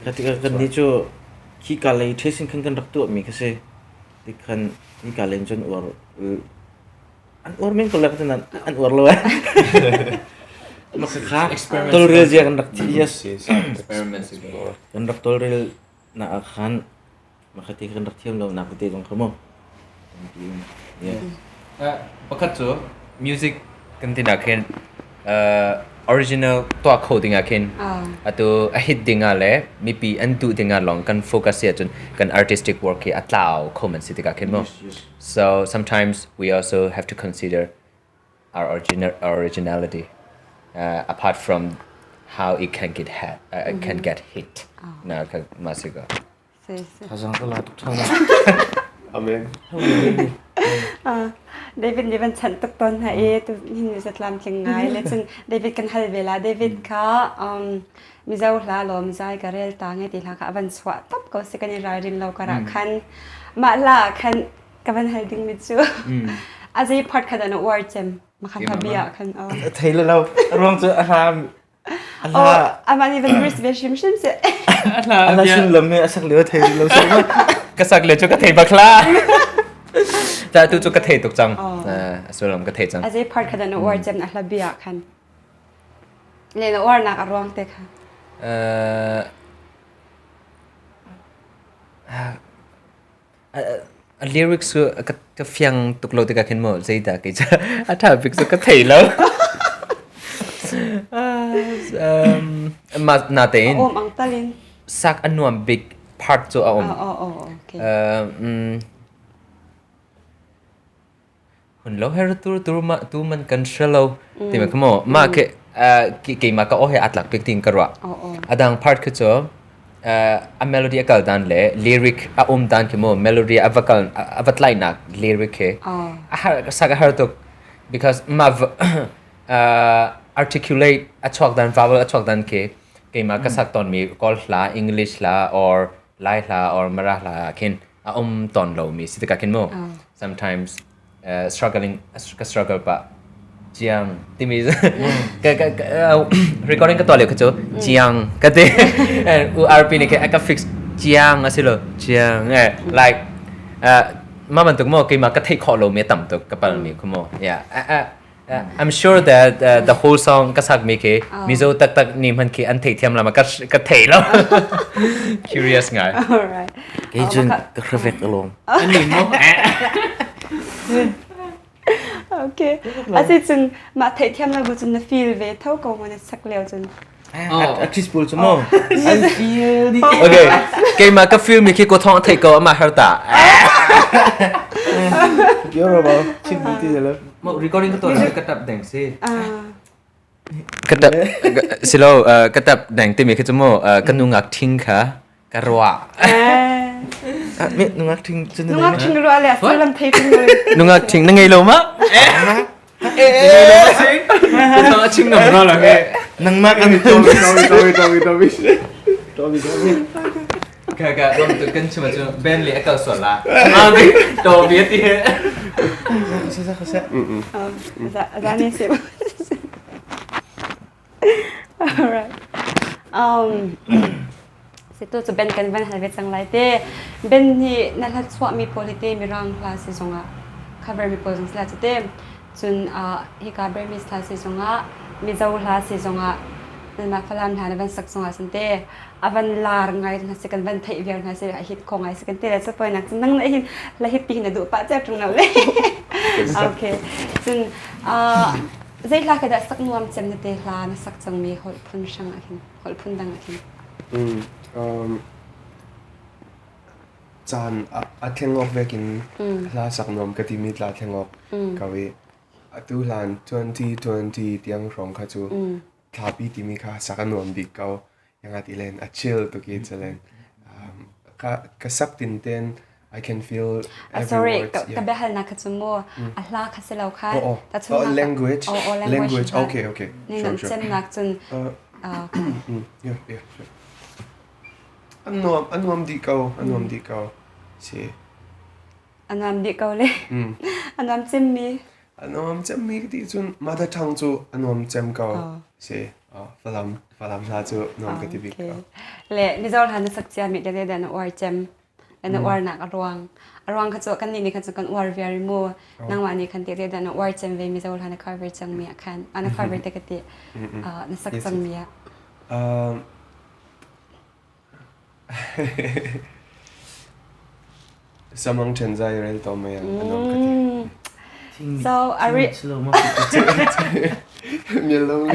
Kha tikah kan nih cu khi ka lei taste in khan kan rak tuahmi kha si. Tikhan hi ka lei cun uar an uar men ko le ka an uar lo eh. Kha tolrel zia kan rak thi yes. Kan rak tolrel na ah khan Makhati kan rak thiam lo nak tete zong kha mu. Yeah. Pakhat cu music kan ti nak khin original tuah kho ding ah khin atu a hit ding ah le mipi an duh ding ah lawng kan focus si ahcun kan artistic work hi a tlau kho man si tikah khin mu. So sometimes we also have to consider our original originality apart from how it can get hit, can get hit. Na ka masiga. Thazang ka la tuk ṭhan. Amen. David nih van chanh tuk tawn hna i tu hin mi zatlam tling ngai le cun David kan hal ve la David kha Mizo hla lawm zai ka rel ta nge ti hla kha a van chuah top ko si kan i ralrin lo karah khan mah hla khan ka van hal ding mi cu a zei part kha dah na uar cem makhan hla bia khan thei lo ruang cu a hla Oh, amah nih van risk ve hrimhrim seh. A sullam hi a sak lio thei lo si. Ka sak lio cu ka thei bak la. Ta tu cu ka thei tuk cang. A sullam ka thei cang. A zei part kha na uar cem na hla bia khan. Le na uar nak a ruang te kha. A lyrics cu ka fiang tuk lo tikah khin maw zeidah kei cu a ṭha bik cu ka thei lo. Mah natein A um ang talin. sak a nuam bik part cu a um. Oh, oh, okay. Hun lo her tur tur ma tu man kan hre lo ti ma kamo ma ke keimah ka aw he aa tlak bik tiin ka ruah. A dang part khi cu a melody a kal dan le lyric a um dan khi mu melody a va kal a va tlainak lyric khi a har sak a har tuk because ma articulate a chuak dan vowel a chuak dan khi keimah ka sak tawn mi Kawl hla English hla or Lai hla or Mara hla khin a um tawn lomi si tikah khin mu sometimes struggling ka struggle pah chiang timi ka ka recording ka tuah lio kha cu chiang ka ti URP nih khin a ka fix chiang a si lo chiang eh like mah bantuk maw keimah ka theih khawh lomi a tam tuk ka palmi khu mu yeah I'm sure that the whole song ka sak mi khi Mizo taktak ni hman khi an thei thiam lama ka ka thei lo. Curious ngai. Alright. Kei cun ka hrevek alawm. Ani mo. Okay. Asi cun mah theih thiam lo bu cun na feel ve tho ko mo na sak leo cun. A twist pawl cu mo. An feel di. Okay. Keimah ka feel mi khi ko thong thei ko ama har ta. Kyo ba chim ti lo. Mo recording ka to ka tap deng si. Ka tap silo ka tap deng ti mi khi chu mo ka nu ngak thing kha ka ruah. Nungak ṭhing cu Nungak ṭhing ruah le sullam thei ṭhing lo. Nungak ṭhing na ngei lo ma? Nungak ṭhing ngam ra la he. Nangmah kan Tobi tobi tobi tobi tobi tobi. Ka ka rom tu kan chima chu Ben le akal sual la. Tobi ti he. Sa sa sa. Zani si. Alright. Situ cu Ben kan van hal ve cang lai te. Ben nih na hla chuahmi pawl hi te Mirang hla si zongah cover mi pawl zong si la cu te. Cun hika Burmese hla si zongah Mizo hla si zongah nanmah Falam hla na van sak zongah san te a van lar ngai hna si kan van theih viar hna si a hit kho ngai si kan te le cu poi nak cun nang na hin la hit ti na duh pah cia ṭung lo le. Okay. Cun Zei hla khi dah sak nuam cem na te hla na sak cangmi holh phun hrang ah khin holh phun dang ah khin? Caan a thleng awk vekin hla sak nuam ka timi tla thleng awk ko i atu hlan 2020 tiang hrawng kha cu thlapi timi kha sak a nuam bik ko. Yang ti len a chill tuk i chelen ka sak tin ten I can feel every sorry word. Ka biahalnak kha cu mu a hla kha si lo kha oh, oh. oh language oh, oh, language okay okay sure sure cemnak cun yeah yeah sure an nuam an nuam dih ko an nuam dih ko si A nuam dih ko le. A nuam cemmi. A nuam cemmi ka ti cun Mother Tongue cu a nuam cem ko. Si. Falam Falam hla cu nuam ka ti bik ko. Le Mizo hla na sak cia mi le le na uar cem. Le na uar nak a ruang. A ruang kha cu kan nih nih khan cu kan uar viar mu. Nangmah nih khan te le na uar cem ve Mizo hla na cover cang mi ah khan. Na cover te ka ti. Na sak cang mi ah. Samang ṭhen zai rel to mei an um ka ti. So ari Mialo.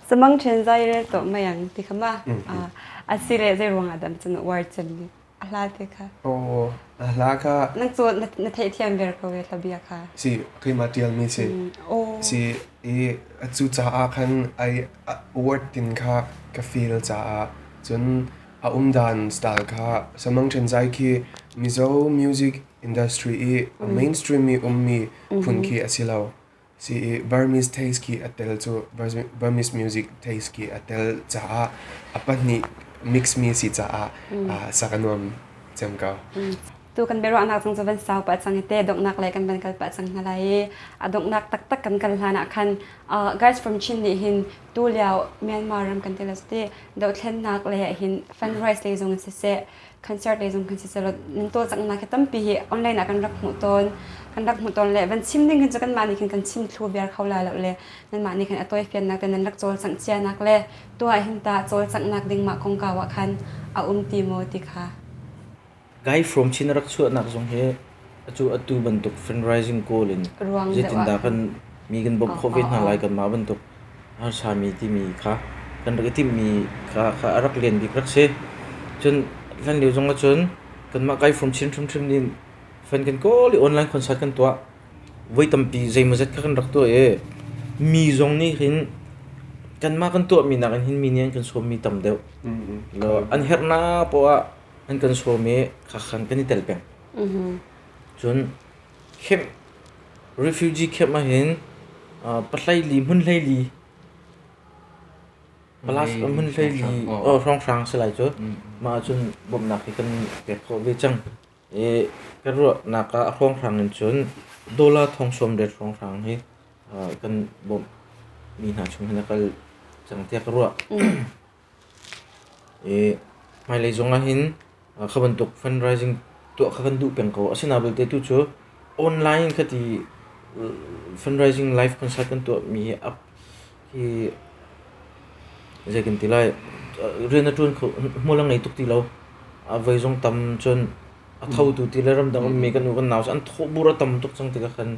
Samang ṭhen zai rel to mei ang ti kha ma. A si le zei ruang ah dam cun uar cem ni. A hla te kha. Oh, a hla kha. Nang cu na theihthiam ver ko ve hlabia kha. Si, keimah ṭialmi si. Oh. Si, i cu caah khan ai word tin kha ka feel caah cun a umdan style kha Samang Ṭhenzai khi Mizo music industry i mainstream mi ummi phun khi a si lo. Si i Burmese taste khi a tel cu Burmese music taste khi a tel caah a pahnih mix mi si caah sak a nuam cem ko. Tu kan biaruahnak zong cu van sau pah cang i te donghnak lei kan van kal pah cang hna lai i a donghnak taktak kan kal hlan ah khan Guys from Chin nih hin tu lio Myanmar ram kan ti lo ti dohthlennak lei ah hin fundraise lei zong in siseh concert lei zong kan si selaw nan cawlcanghnak hi tampi hi online ah kan rak hmuh tawn kan rak hmuh tawn le van chim ding hin cu kanmah nih khin kan chim thlu viar kho lai lo le nanmah nih khin a tawifiannak te nan rak cawlcangh cianak le tu ah hin ta cawlcanghnak ding mah kongkau ah khan a um ti maw ti kha Guy from Chin rak chuahnak zong hi atu atu bantuk fundraising goal in zeitindah kan mi kan bawmh khawh ve hna lai kanmah bantuk harsami timi kha kan rak i timhmi kha kha a rak lian bik rak si. Cun hlan lio zong ahcun kanmah Kai From Chin hrimhrim nih fan kan kawl i online concert kan tuah. Voi tampi zeimawzat kha kan rak tuah i mi zong nih hin kanmah kan tuahmi nakin hin mi nih an kan sawmmi tam deuh. Lo an herhnak poah ah an kan sawm i kha khan kan i tel peng. Cun camp refugee camp ahhin pahleili hmun hleili plus hmun hleili hrawnghrang si lai cu mah ahcun bawmhnak hi kan pek khawh ve cang i ka ruahnak ah hrawnghrang in cun dollar thong sawm riat hrawnghrang hi kan bawmh mi hna chung hin a kal cang tiah ka ruah. I hmailei zong ahhin kha bantuk fundraising tuah kha kan duh peng ko. Asinain belte tu cu online kha ti fundraising live concert kan tuahmi hi hi zei kan ti lai rian a ṭuan kho hmual a ngei tuk ti lo. A voi zong tam cun a thotu ti le ramdang ummi kan u kan nau cu an thawhbur a tam tuk cang tikah khan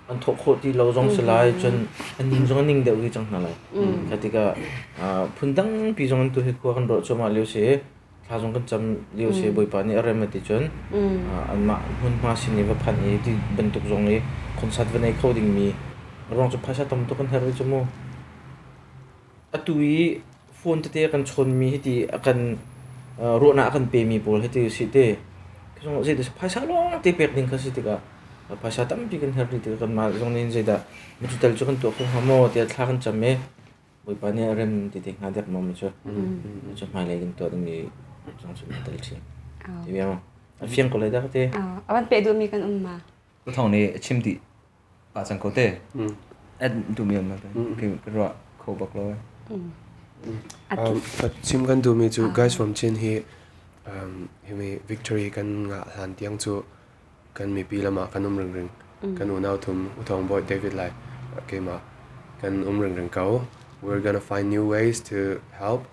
an thawh khawh ti lo zong si lai cun an ning zong a ning deuh rih cang hna lai. Kha tikah phundang pi zong an tu hi khua kan ruah cuahmah lio si thla zong kan cam lio si Bawipa nih a rem a ti cun anmah hmunhma sin i va phanh i ti bantuk zong i concert va nei kho dingmi ruang cu phaisa tam tuk kan herh rih cu mu. Atu i phone tete a kan chawnmi hiti a kan Ruahnak a kan pemi pawl hi ti usih te. Zong zei phaisa lawng te pek ding kha si tikah phaisa tampi kan herh rih tikah kanmah zong nih zeidah cu tal cu kan tuah kho hnga maw tiah thla kan cam i Bawipa nih a rem ti te hnga dek maw cu cu hmailei kan tuah dingmi zong cu tel ṭhin. Ti bia maw? A fiang ko lai dah ka ti. A van peh duhmi kan um ma? Ka thong nih chim dih pah cang ko te. Ad duhmi um ma? Ka ruah kho bak lo. Chim kan duhmi cu Guys from Chin hi himi victory kan ngah hlan tiang cu kan mipi lam ah kan um ringring. Kan unau thum Uthawng Bawi David lai keimah kan um ringring ko. We're gonna find new ways to help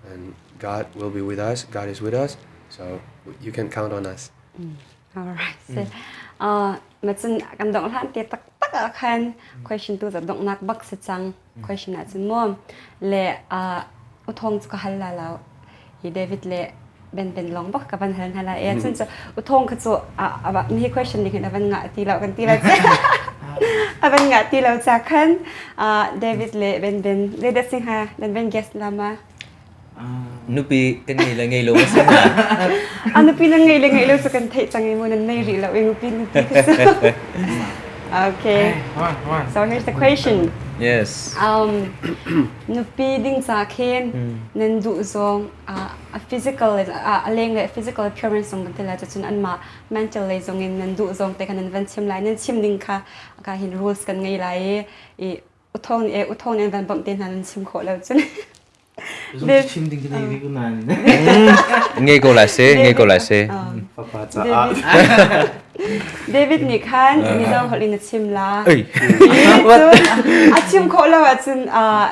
and God will be with us. God is with us. So you can count on us. All right. Macun kan dongh hlan te taktak ah khan question tu za donghnak bak si cang. Question ah cun maw le uthong cu ka hal la lo. Hi David le Ben Ben long bak ka van hal hna la e cun cu uthong kha cu mi question ning hin avan ngah ti lo kan ti la avan ngah ti lo cha khan David le Ben Ben le da sing ha Ben Ben guest lama Nupi kan ngei le ngei lo ma si na? A nupi nan ngei le ngei lo cu kan theih cang i mu nan nei rih lo i nupi nupi ka Okay. So here's the question. Yes. Nupi ding ca khin nan duh zong a physical a leng le physical appearance zong kan ti lai cun anmah mental lei zong in nan duh zong te kha nan van chim lai nan chim ding kha ka hin rules kan ngei lai i uthong nih uthong nih an van bawmh te hna nan chim khawh lo cun Chim ding kan ei ko nain. Ngei ko lai se, ngei ko lai se. Fapa caah. David nih khan Mizo holh in a chim la. A chim khawh lo ahcun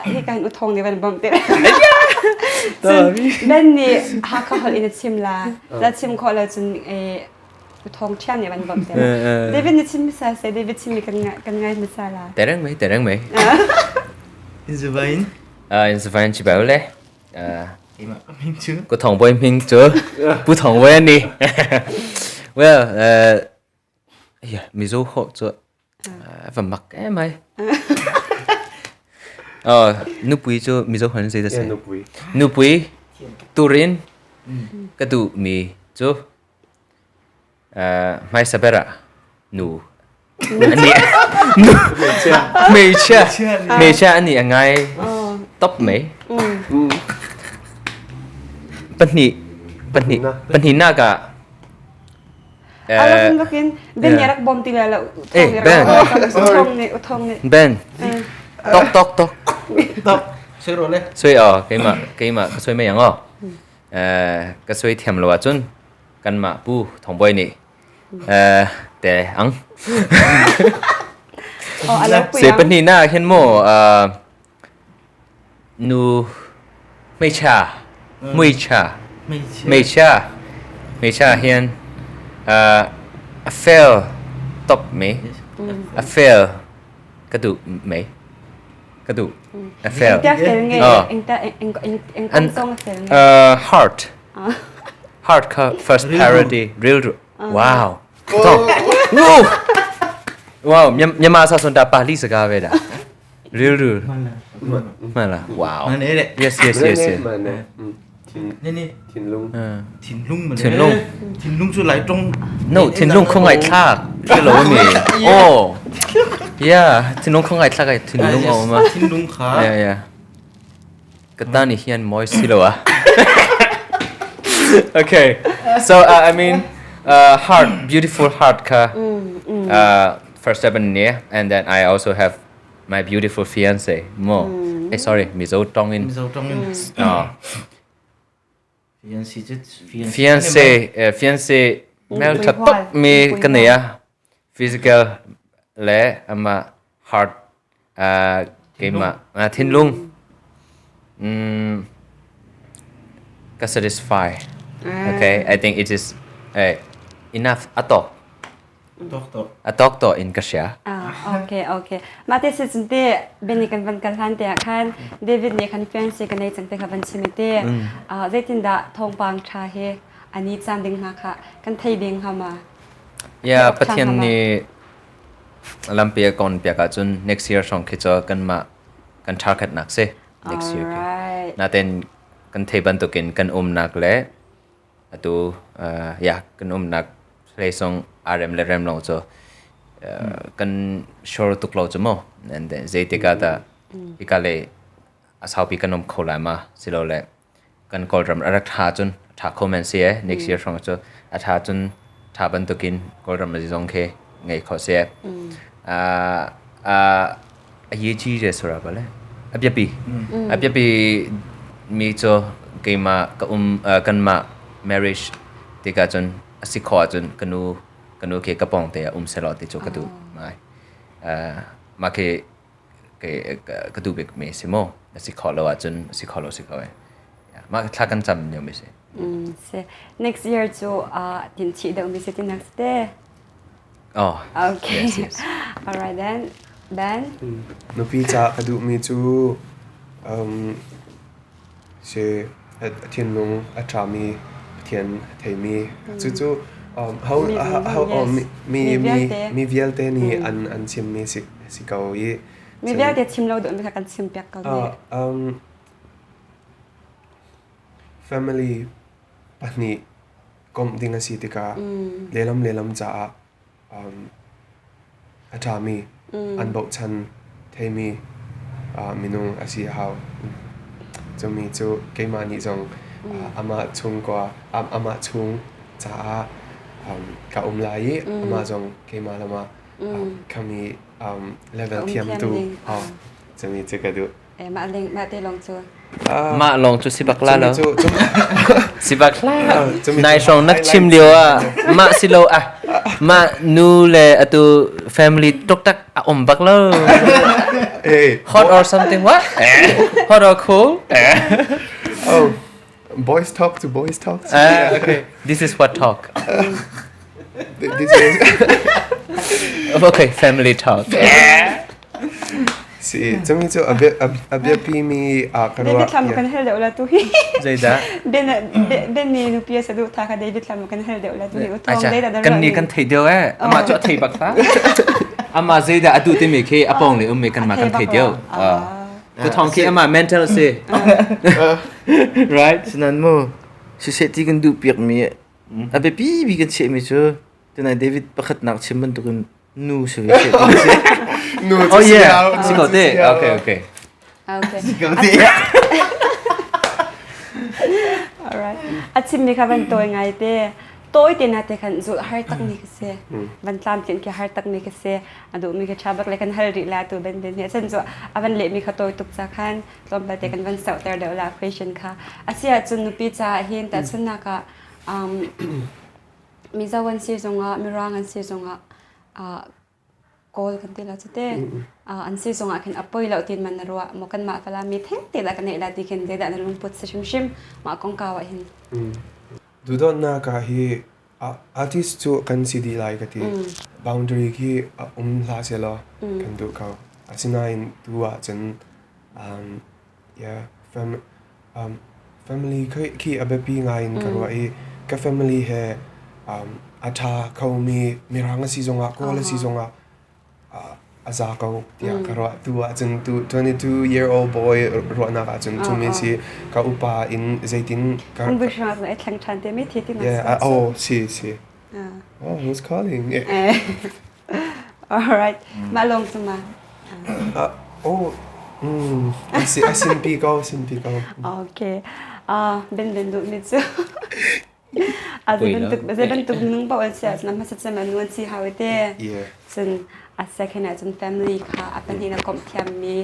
hi kan uthong nih van bawmh te. Cun Ben nih Hakha holh in a chim la. La chim khawh lo cun uthong ṭhiam nih van bawmh te. David nih chim hmasa seh, David chim mi kan kan ngai hmasa la. Tereng mei, tereng mei. In zubain. In zubain chi bao le. Ku thong boy ming chu. Pu thong boy ani. Well, yeah, Mizo ho chu va mak em ai. Oh, nupui chu Mizo hon zei da se. Nupui. Nupui turin ka du mi chu Hmaisa ber ah nu ani hmeichhia hmeichhia ani a ngai top mai. Pahnih pahnih pahnihnak ah Alakin bakin Ben nih rak bom ti la Eh Ben uthong nih Ben tok tok tok tok soi ro le soi o keimah keimah ka soi mai ang o ka soi thiam lo ahcun kanmah Pu Thawng Bawi nih te ang. Se pahnih na hin mu nu hmeichia muicha hmeichia hmeichia hian a fel top me a fel ka duh mei ka duh a fel heart Heart kha first parody rilru wow wow wow မြန်မာစာဆိုတာပါဠိစကားပဲဒါ rilru မှန်လား wow yes yes yes yes မှန်တယ် နေနေ ထင်လုံး ထင်လုံး ထင်လုံး ထင်လုံးဆိုလိုက်တုံး no ထင်လုံးခငိုင်ထဖြစ်လို့မေ oh yeah ထင်လုံးခငိုင်ထကထင်လုံးအောင်မ ထင်လုံးခါ yeah yeah Ka ta nih hian mawi si lo ah. Okay. So I mean heart beautiful heart kha first step in ne and then I also have my beautiful fiance mo. Eh sorry Mizo tong in. Mizo tong in. Fiance fiance fiance mel tha tuk mi ka nei a physical le ama heart keimah thinlung ka satisfy okay I think it is enough a tawk a tawk to in ka sia okay okay mate si cun te beni kan van kal hlan te ah khan David nih khan fiance ka nei cang te kha van chim te zeitindah thawngpang tha he ani caan ding hna kha kan thei ding ha ma yeah Pathian nih Lampi a kon piak ahcun next year hrawng khi cu kanmah kan target nak si next year khi. Natin kan thei bantukin kan umnak le Atu ya kan umnak place zong aa rem le rem lo cu kan sure tuk lo cu mu. And then zeitik ah dah hika lei a saupi kan um kho lai ma silole kan Kawlram a rak ṭha cun ṭha kho men si e next year hrawng cu a ṭha cun ṭha bantukin Kawlram a zong khi ngei kho si e. A ye chi re sura ba le a biapi a biapi mi cu keimah ka um kanmah marriage tikah cun a si khawh ahcun ka nu khi ka pawng te ah um selaw ti cu ka duh ngai. Mah khi ka duh bik mi si mu. A si khawh lo ahcun a si khawh lo si ko e. Mah thla kan cam lio mi si. Si. Next year cu tin chih deuh mi si ti nak si te. Oh. Okay. Yes. All right then. Ben? Nupi ca ka duhmi cu si a thinlung a ṭhami Pathian a theimi cucu ho ho mi mi vialte nih an an chimmi si si ko i Mi vialte chim lo duhmi kha kan chim piak ko ne. Family pahnih komh ding a si tikah lehlam lehlam caah a ṭhami an bochan theimi minung a si a hau. Cumi cu keimah nih zong amah chungkua amah chung caah ka um lai i amah zong keimah lamah khami level thiamtu cumi cu ka duh. Mah ling mah te lawng cu. Mah lawng cu si bak la lo. Si bak la. Nai hrawng nak chim lio ah mah si lo ah mah nu le atu family tuk tak a um bak lo. Hot or something what? Hot or cool? Oh, boys talk to boys talk. Okay. This is what talk. This is Okay, family talk. Si, cumi cu a biapimi ka ruah. David Thlam kan hal deuh la tu hi. Zeidah? Ben Ben nih nupi a saduh tha kha David Thlam kan hal deuh la tu hi. Utong zeidah dah Kan nih kan thei deuh eh. Amah cu a thei bak hlah. Amah zeidah a duh timi khi a pawng le ummi kanmah kan thei deuh. Tu thong khi amah mental si. Right? Sinan mu siseh ti kan duh piak mi a biapi bi kan chiahmi cu tunai David pakhatnak chim bantukin nu si ve seh ti si. Nu Oh yeah, si ko te. Okay, okay. Okay. Si ko te. Alright. A chimmi kha van tawi ngai te. Tawi te na te khan zul har tak mi ka si. Van tlam tlin ki har tak mi ka si. A duh mi ka tha bak le kan hal rih la tu ben ben hi. Chan cu a van leh mi kha tawi tuk ca khan tlawmpal te kan van sauhter deuh la question kha. Asia cun nupi ca hin ta chunnak ah Mizo an si zongah Mirang an si zongah Kawl kan ti la cu te. An si zongah khin a poi lo tin man na ruah maw kanmah fala mi theng te dah ka neih la ti khin zeidah na lungput si hrimhrim mah kongkau ah hin. Duhdawtnak ah hi artist cu kan si dih lai ka ti. Boundary khi a um hlah sehlaw kan duh ko. Asinain tu ahcun yeah, family khi a biapi ngai in ka ruah i ka family he a ṭha khomi Mirang a si zongah Kawl a si zongah a za ko tiah ka ruah. Tu ahcun tu 22 year old boy ruahnak ahcun cumi si ka upa in zeitin ka An buhra ai thleng ṭhan te mi thi ti Yeah, oh, si si. Oh, who's calling? Yeah. All right. Mah lawng cu ma. Oh, a sinpi ko, sinpi ko. Okay. Ben ben duh mi cu. A zei bantuk minung paoh an si ahcun a hmasa cem an nu an si hau te. Cun a second ahcun family kha a pahnih na komh thiammi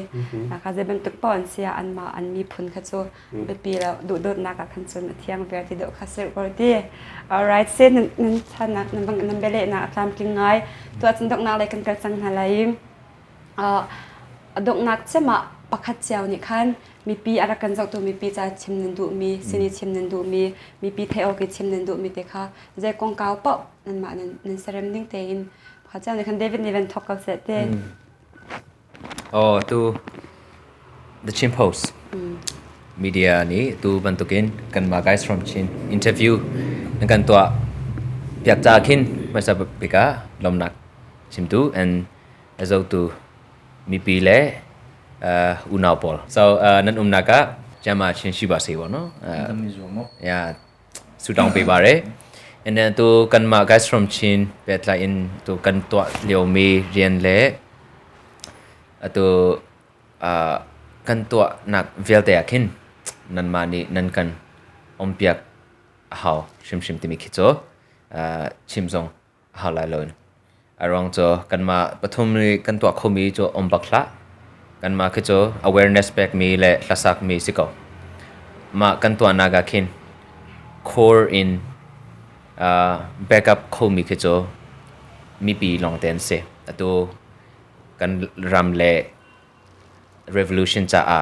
kha zei bantuk paoh an si ah anmah an miphun kha cu biapi lo duhdawtnak ah khan cun a thiang viar ti deuh kha si ko ti. Alright, se nan nan channak nan bang nan bialehnak a tlamtling ngai. Tuah cun donghnak lei kan kal cang hna lai. A donghnak cem ah pakhat cio nih khan mipi a rak kan zohtu mipi ca chim nan duhmi, sini chim nan duhmi, mipi theih awk i chim nan duhmi te kha zei kongkau paoh nanmah nan serem ding tein pakhat cio nih khan David nih van thawk ko seh te. Oh, tu The Chin Post media nih tu bantukin kanmah guys from Chin interview nan kan tuah piak ca khin hmasa bik ah lawmnak chimtu and a zotu mipi le unau pawl. So nan umnak ah jama chin shi ba se wo no. Yeah. ဆုတောင်းပေးပါတယ် and then သူကန်မ guys from Chin ပဲတလိုက် in သူကန်တွလျိုမီရီယန်လေအတူအာကန်တွนักเวลเตอคินนันมานี่นันกันอมเปียกหาวชิมชิมติมิคิโจอ่าชิมซงหาวลายลนอารองโจกันมาปฐุมนี่กันตัวคมีโจอมบักละกันมาคิโจ awareness แบกมีและละสักมีสิกอมากันตัวนา กาคิน core in backup คมีคิโจมีปีลองเตนเซอตัวกันรำเล revolution จะอะ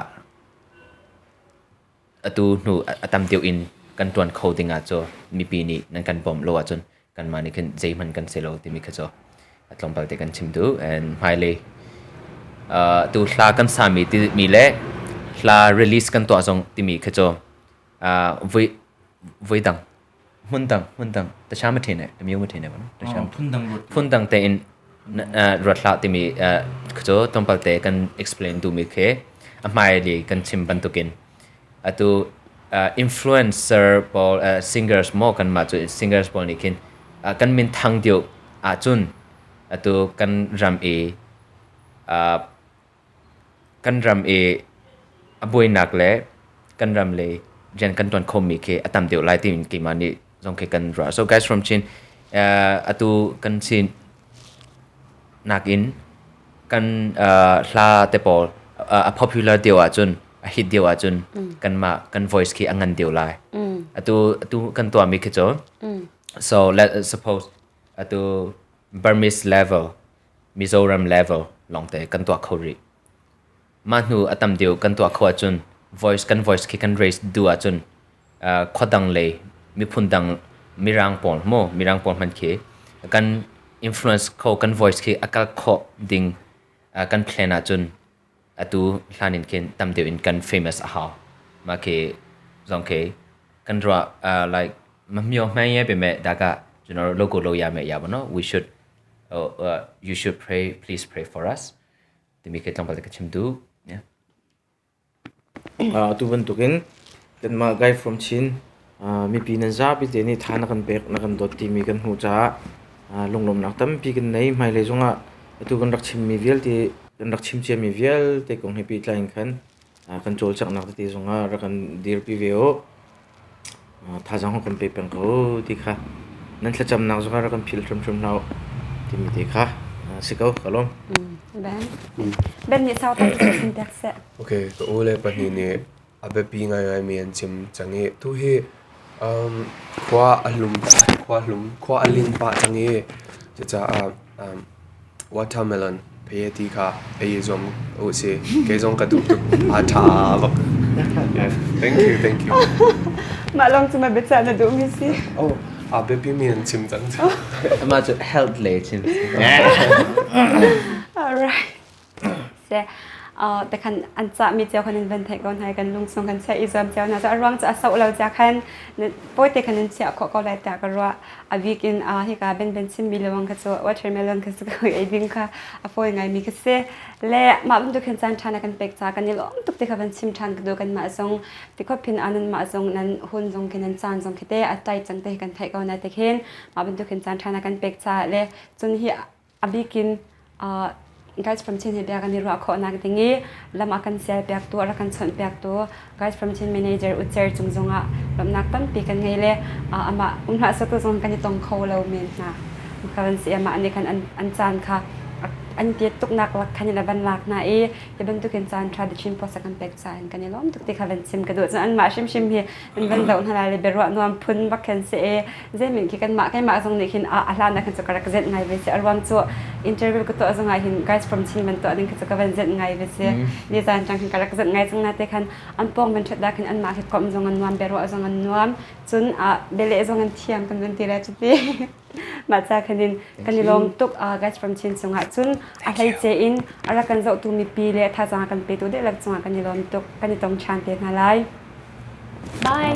atu hnu atam deuh in kan tuan kho ding ah cu mipi nih nan kan bawmh lo ahcun kanmah nih khin zeihmanh kan si lo timi kha cu a tlawmpal te kan chim duh. And hmailei tu hla kan sami timi le hla release kan tuah zong timi kha cu vui vui dang hmun dang hmun dang တခြားမထင်နဲ့တမျိုးမထင်နဲ့ပေါ့နော်တခြား phun dang ruat phun dang tein ruat hlah timi kha cu tlawmpal te kan explain duhmi khi a hmailei kan chim bantukin atu influencer pawl singers maw kanmah cu singers pawl nih khin kan min thang deuh ahcun atu kan ram i kan ram i a buainak le kan ram lei rian kan tuan khomi khi a tam deuh lai tiin keimah nih zong khi kan ruah. So guys from Chin atu kan sin nakin kan hla te pawl a popular deuh ahcun a hit deuh ahcun kanmah kan voice khi a ngan deuh lai. Atu atu kan tuahmi khi cu so let suppose atu Burmese level Mizoram level lawngte kan tuah kho rih. Mah hnu a tam deuh kan tuah kho ahcun voice kan voice khi kan raise duh ahcun khua dang lei miphun dang mirang pawl maw mirang pawl hmanh khi kan influence kho kan voice khi a kal khawh ding kan plan ahcun atu hlan in khin tam deuh in kan famous a hau. Mah khi zong khi kan ruah like မမျှော်မှန်းရဲပေမဲ့ဒါကကျွန်တော်တို့လုပ်ကိုလုပ်ရမယ့်အရာပေါ့နော် we should you should pray please pray for us တမီခေtlawmpal te ka chim duh yeah. Atu bantukin kanmah Guy from Chin mipi nan zapi te nih tha na kan pek na kan dawt timi kan hmuh caah lunglawmhnak tampi kan nei. Hmailei zongah atu kan rak chimmi vialte kan rak chim ciami vialte kong he pehtlai in khan kan cawlcanghnak tete zongah rak kan dirpi ve u. Thazaang hong kan pe peng ko ti kha nan thlacamnak zongah rak kan philh hrimhrim hlah u timi te kha si ko ka lawm. Ben. Ben nih sau tak chim pek seh. Okay, ka u le pahnih nih a biapi ngaingaimi an chim cang i tuhi khua a hlum khua hlum khua a lin pah cang i cucaah watermelon phei ti kha ei i zuam u sih. Kei zong ka duh tuk. A ṭha bak. Yeah. Thank you, thank you. Mah lawng cu ma biacah na duhmi si. Oh, a biapimi an chim cang. Amah cu health lei chim. All right. Seh te khan an cahmi cio khan in van theih ko hna i kan lungchung kan chiah i zuam cio hna. Cu a ruang cu a soh lo cia khan pawite khan in chiah khawh ko lai tiah ka ruah. A bik in hika Ben Ben chimmi lawng kha cu watermelon kha si ko ei ding kha a fawi ngaimi kha si. Le mah bantuk hin caan ṭha na kan pek ca kan i lawm tuk ti kha van chim ṭhan ka duh kanmah zong ti khop hin nan mah zong nan hun zong khi nan caan zong khi te a tai cang te kan theih ko na te khin mah bantuk hin caan ṭha na kan pek ca le cun hi A bik in Guys from Chin he bia kan i ruah khawhnak ding i lam a kan sialpiaktu, a rak kan chawnhpiaktu Guys from Chin manager Ucer cung zongah lawmhnak tampi kan ngei le amah um hlah seh tu zong kan i tong kho lo men hna. Kan si amah nih khan an caan kha an tiat tuknak lak khan in a van lak hna i hi bantukin caan ṭha The Chin Post a kan pek caah in kan i lawm tuk ti kha van chim ka duh. Cun anmah hrimhrim hi an van zoh hna lai le biaruah nuam phun bak khin si i zeimin khi kanmah keimah zong nih khin a hlan ah khin cu ka rak zenh ngai ve si a ruang cu interview ka tuah zong ah hin guys from Chin van tuah ding khi cu ka van zenh ngai ve si ni zan tang khin ka rak zenh ngai cang na te khan an pawng van ṭhat da khin anmah khi komh zong an nuam biaruah zong an nuam cun bialeh zong an thiam kan van ti le cuti mah ca khan in kan i lawm tuk guys from Chin chungah cun a hleice in a rak kan zohtu mipi le thazaang a kan petu dihlak cungah kan i lawm tuk kan i tong ṭhan te hna lai. Bye.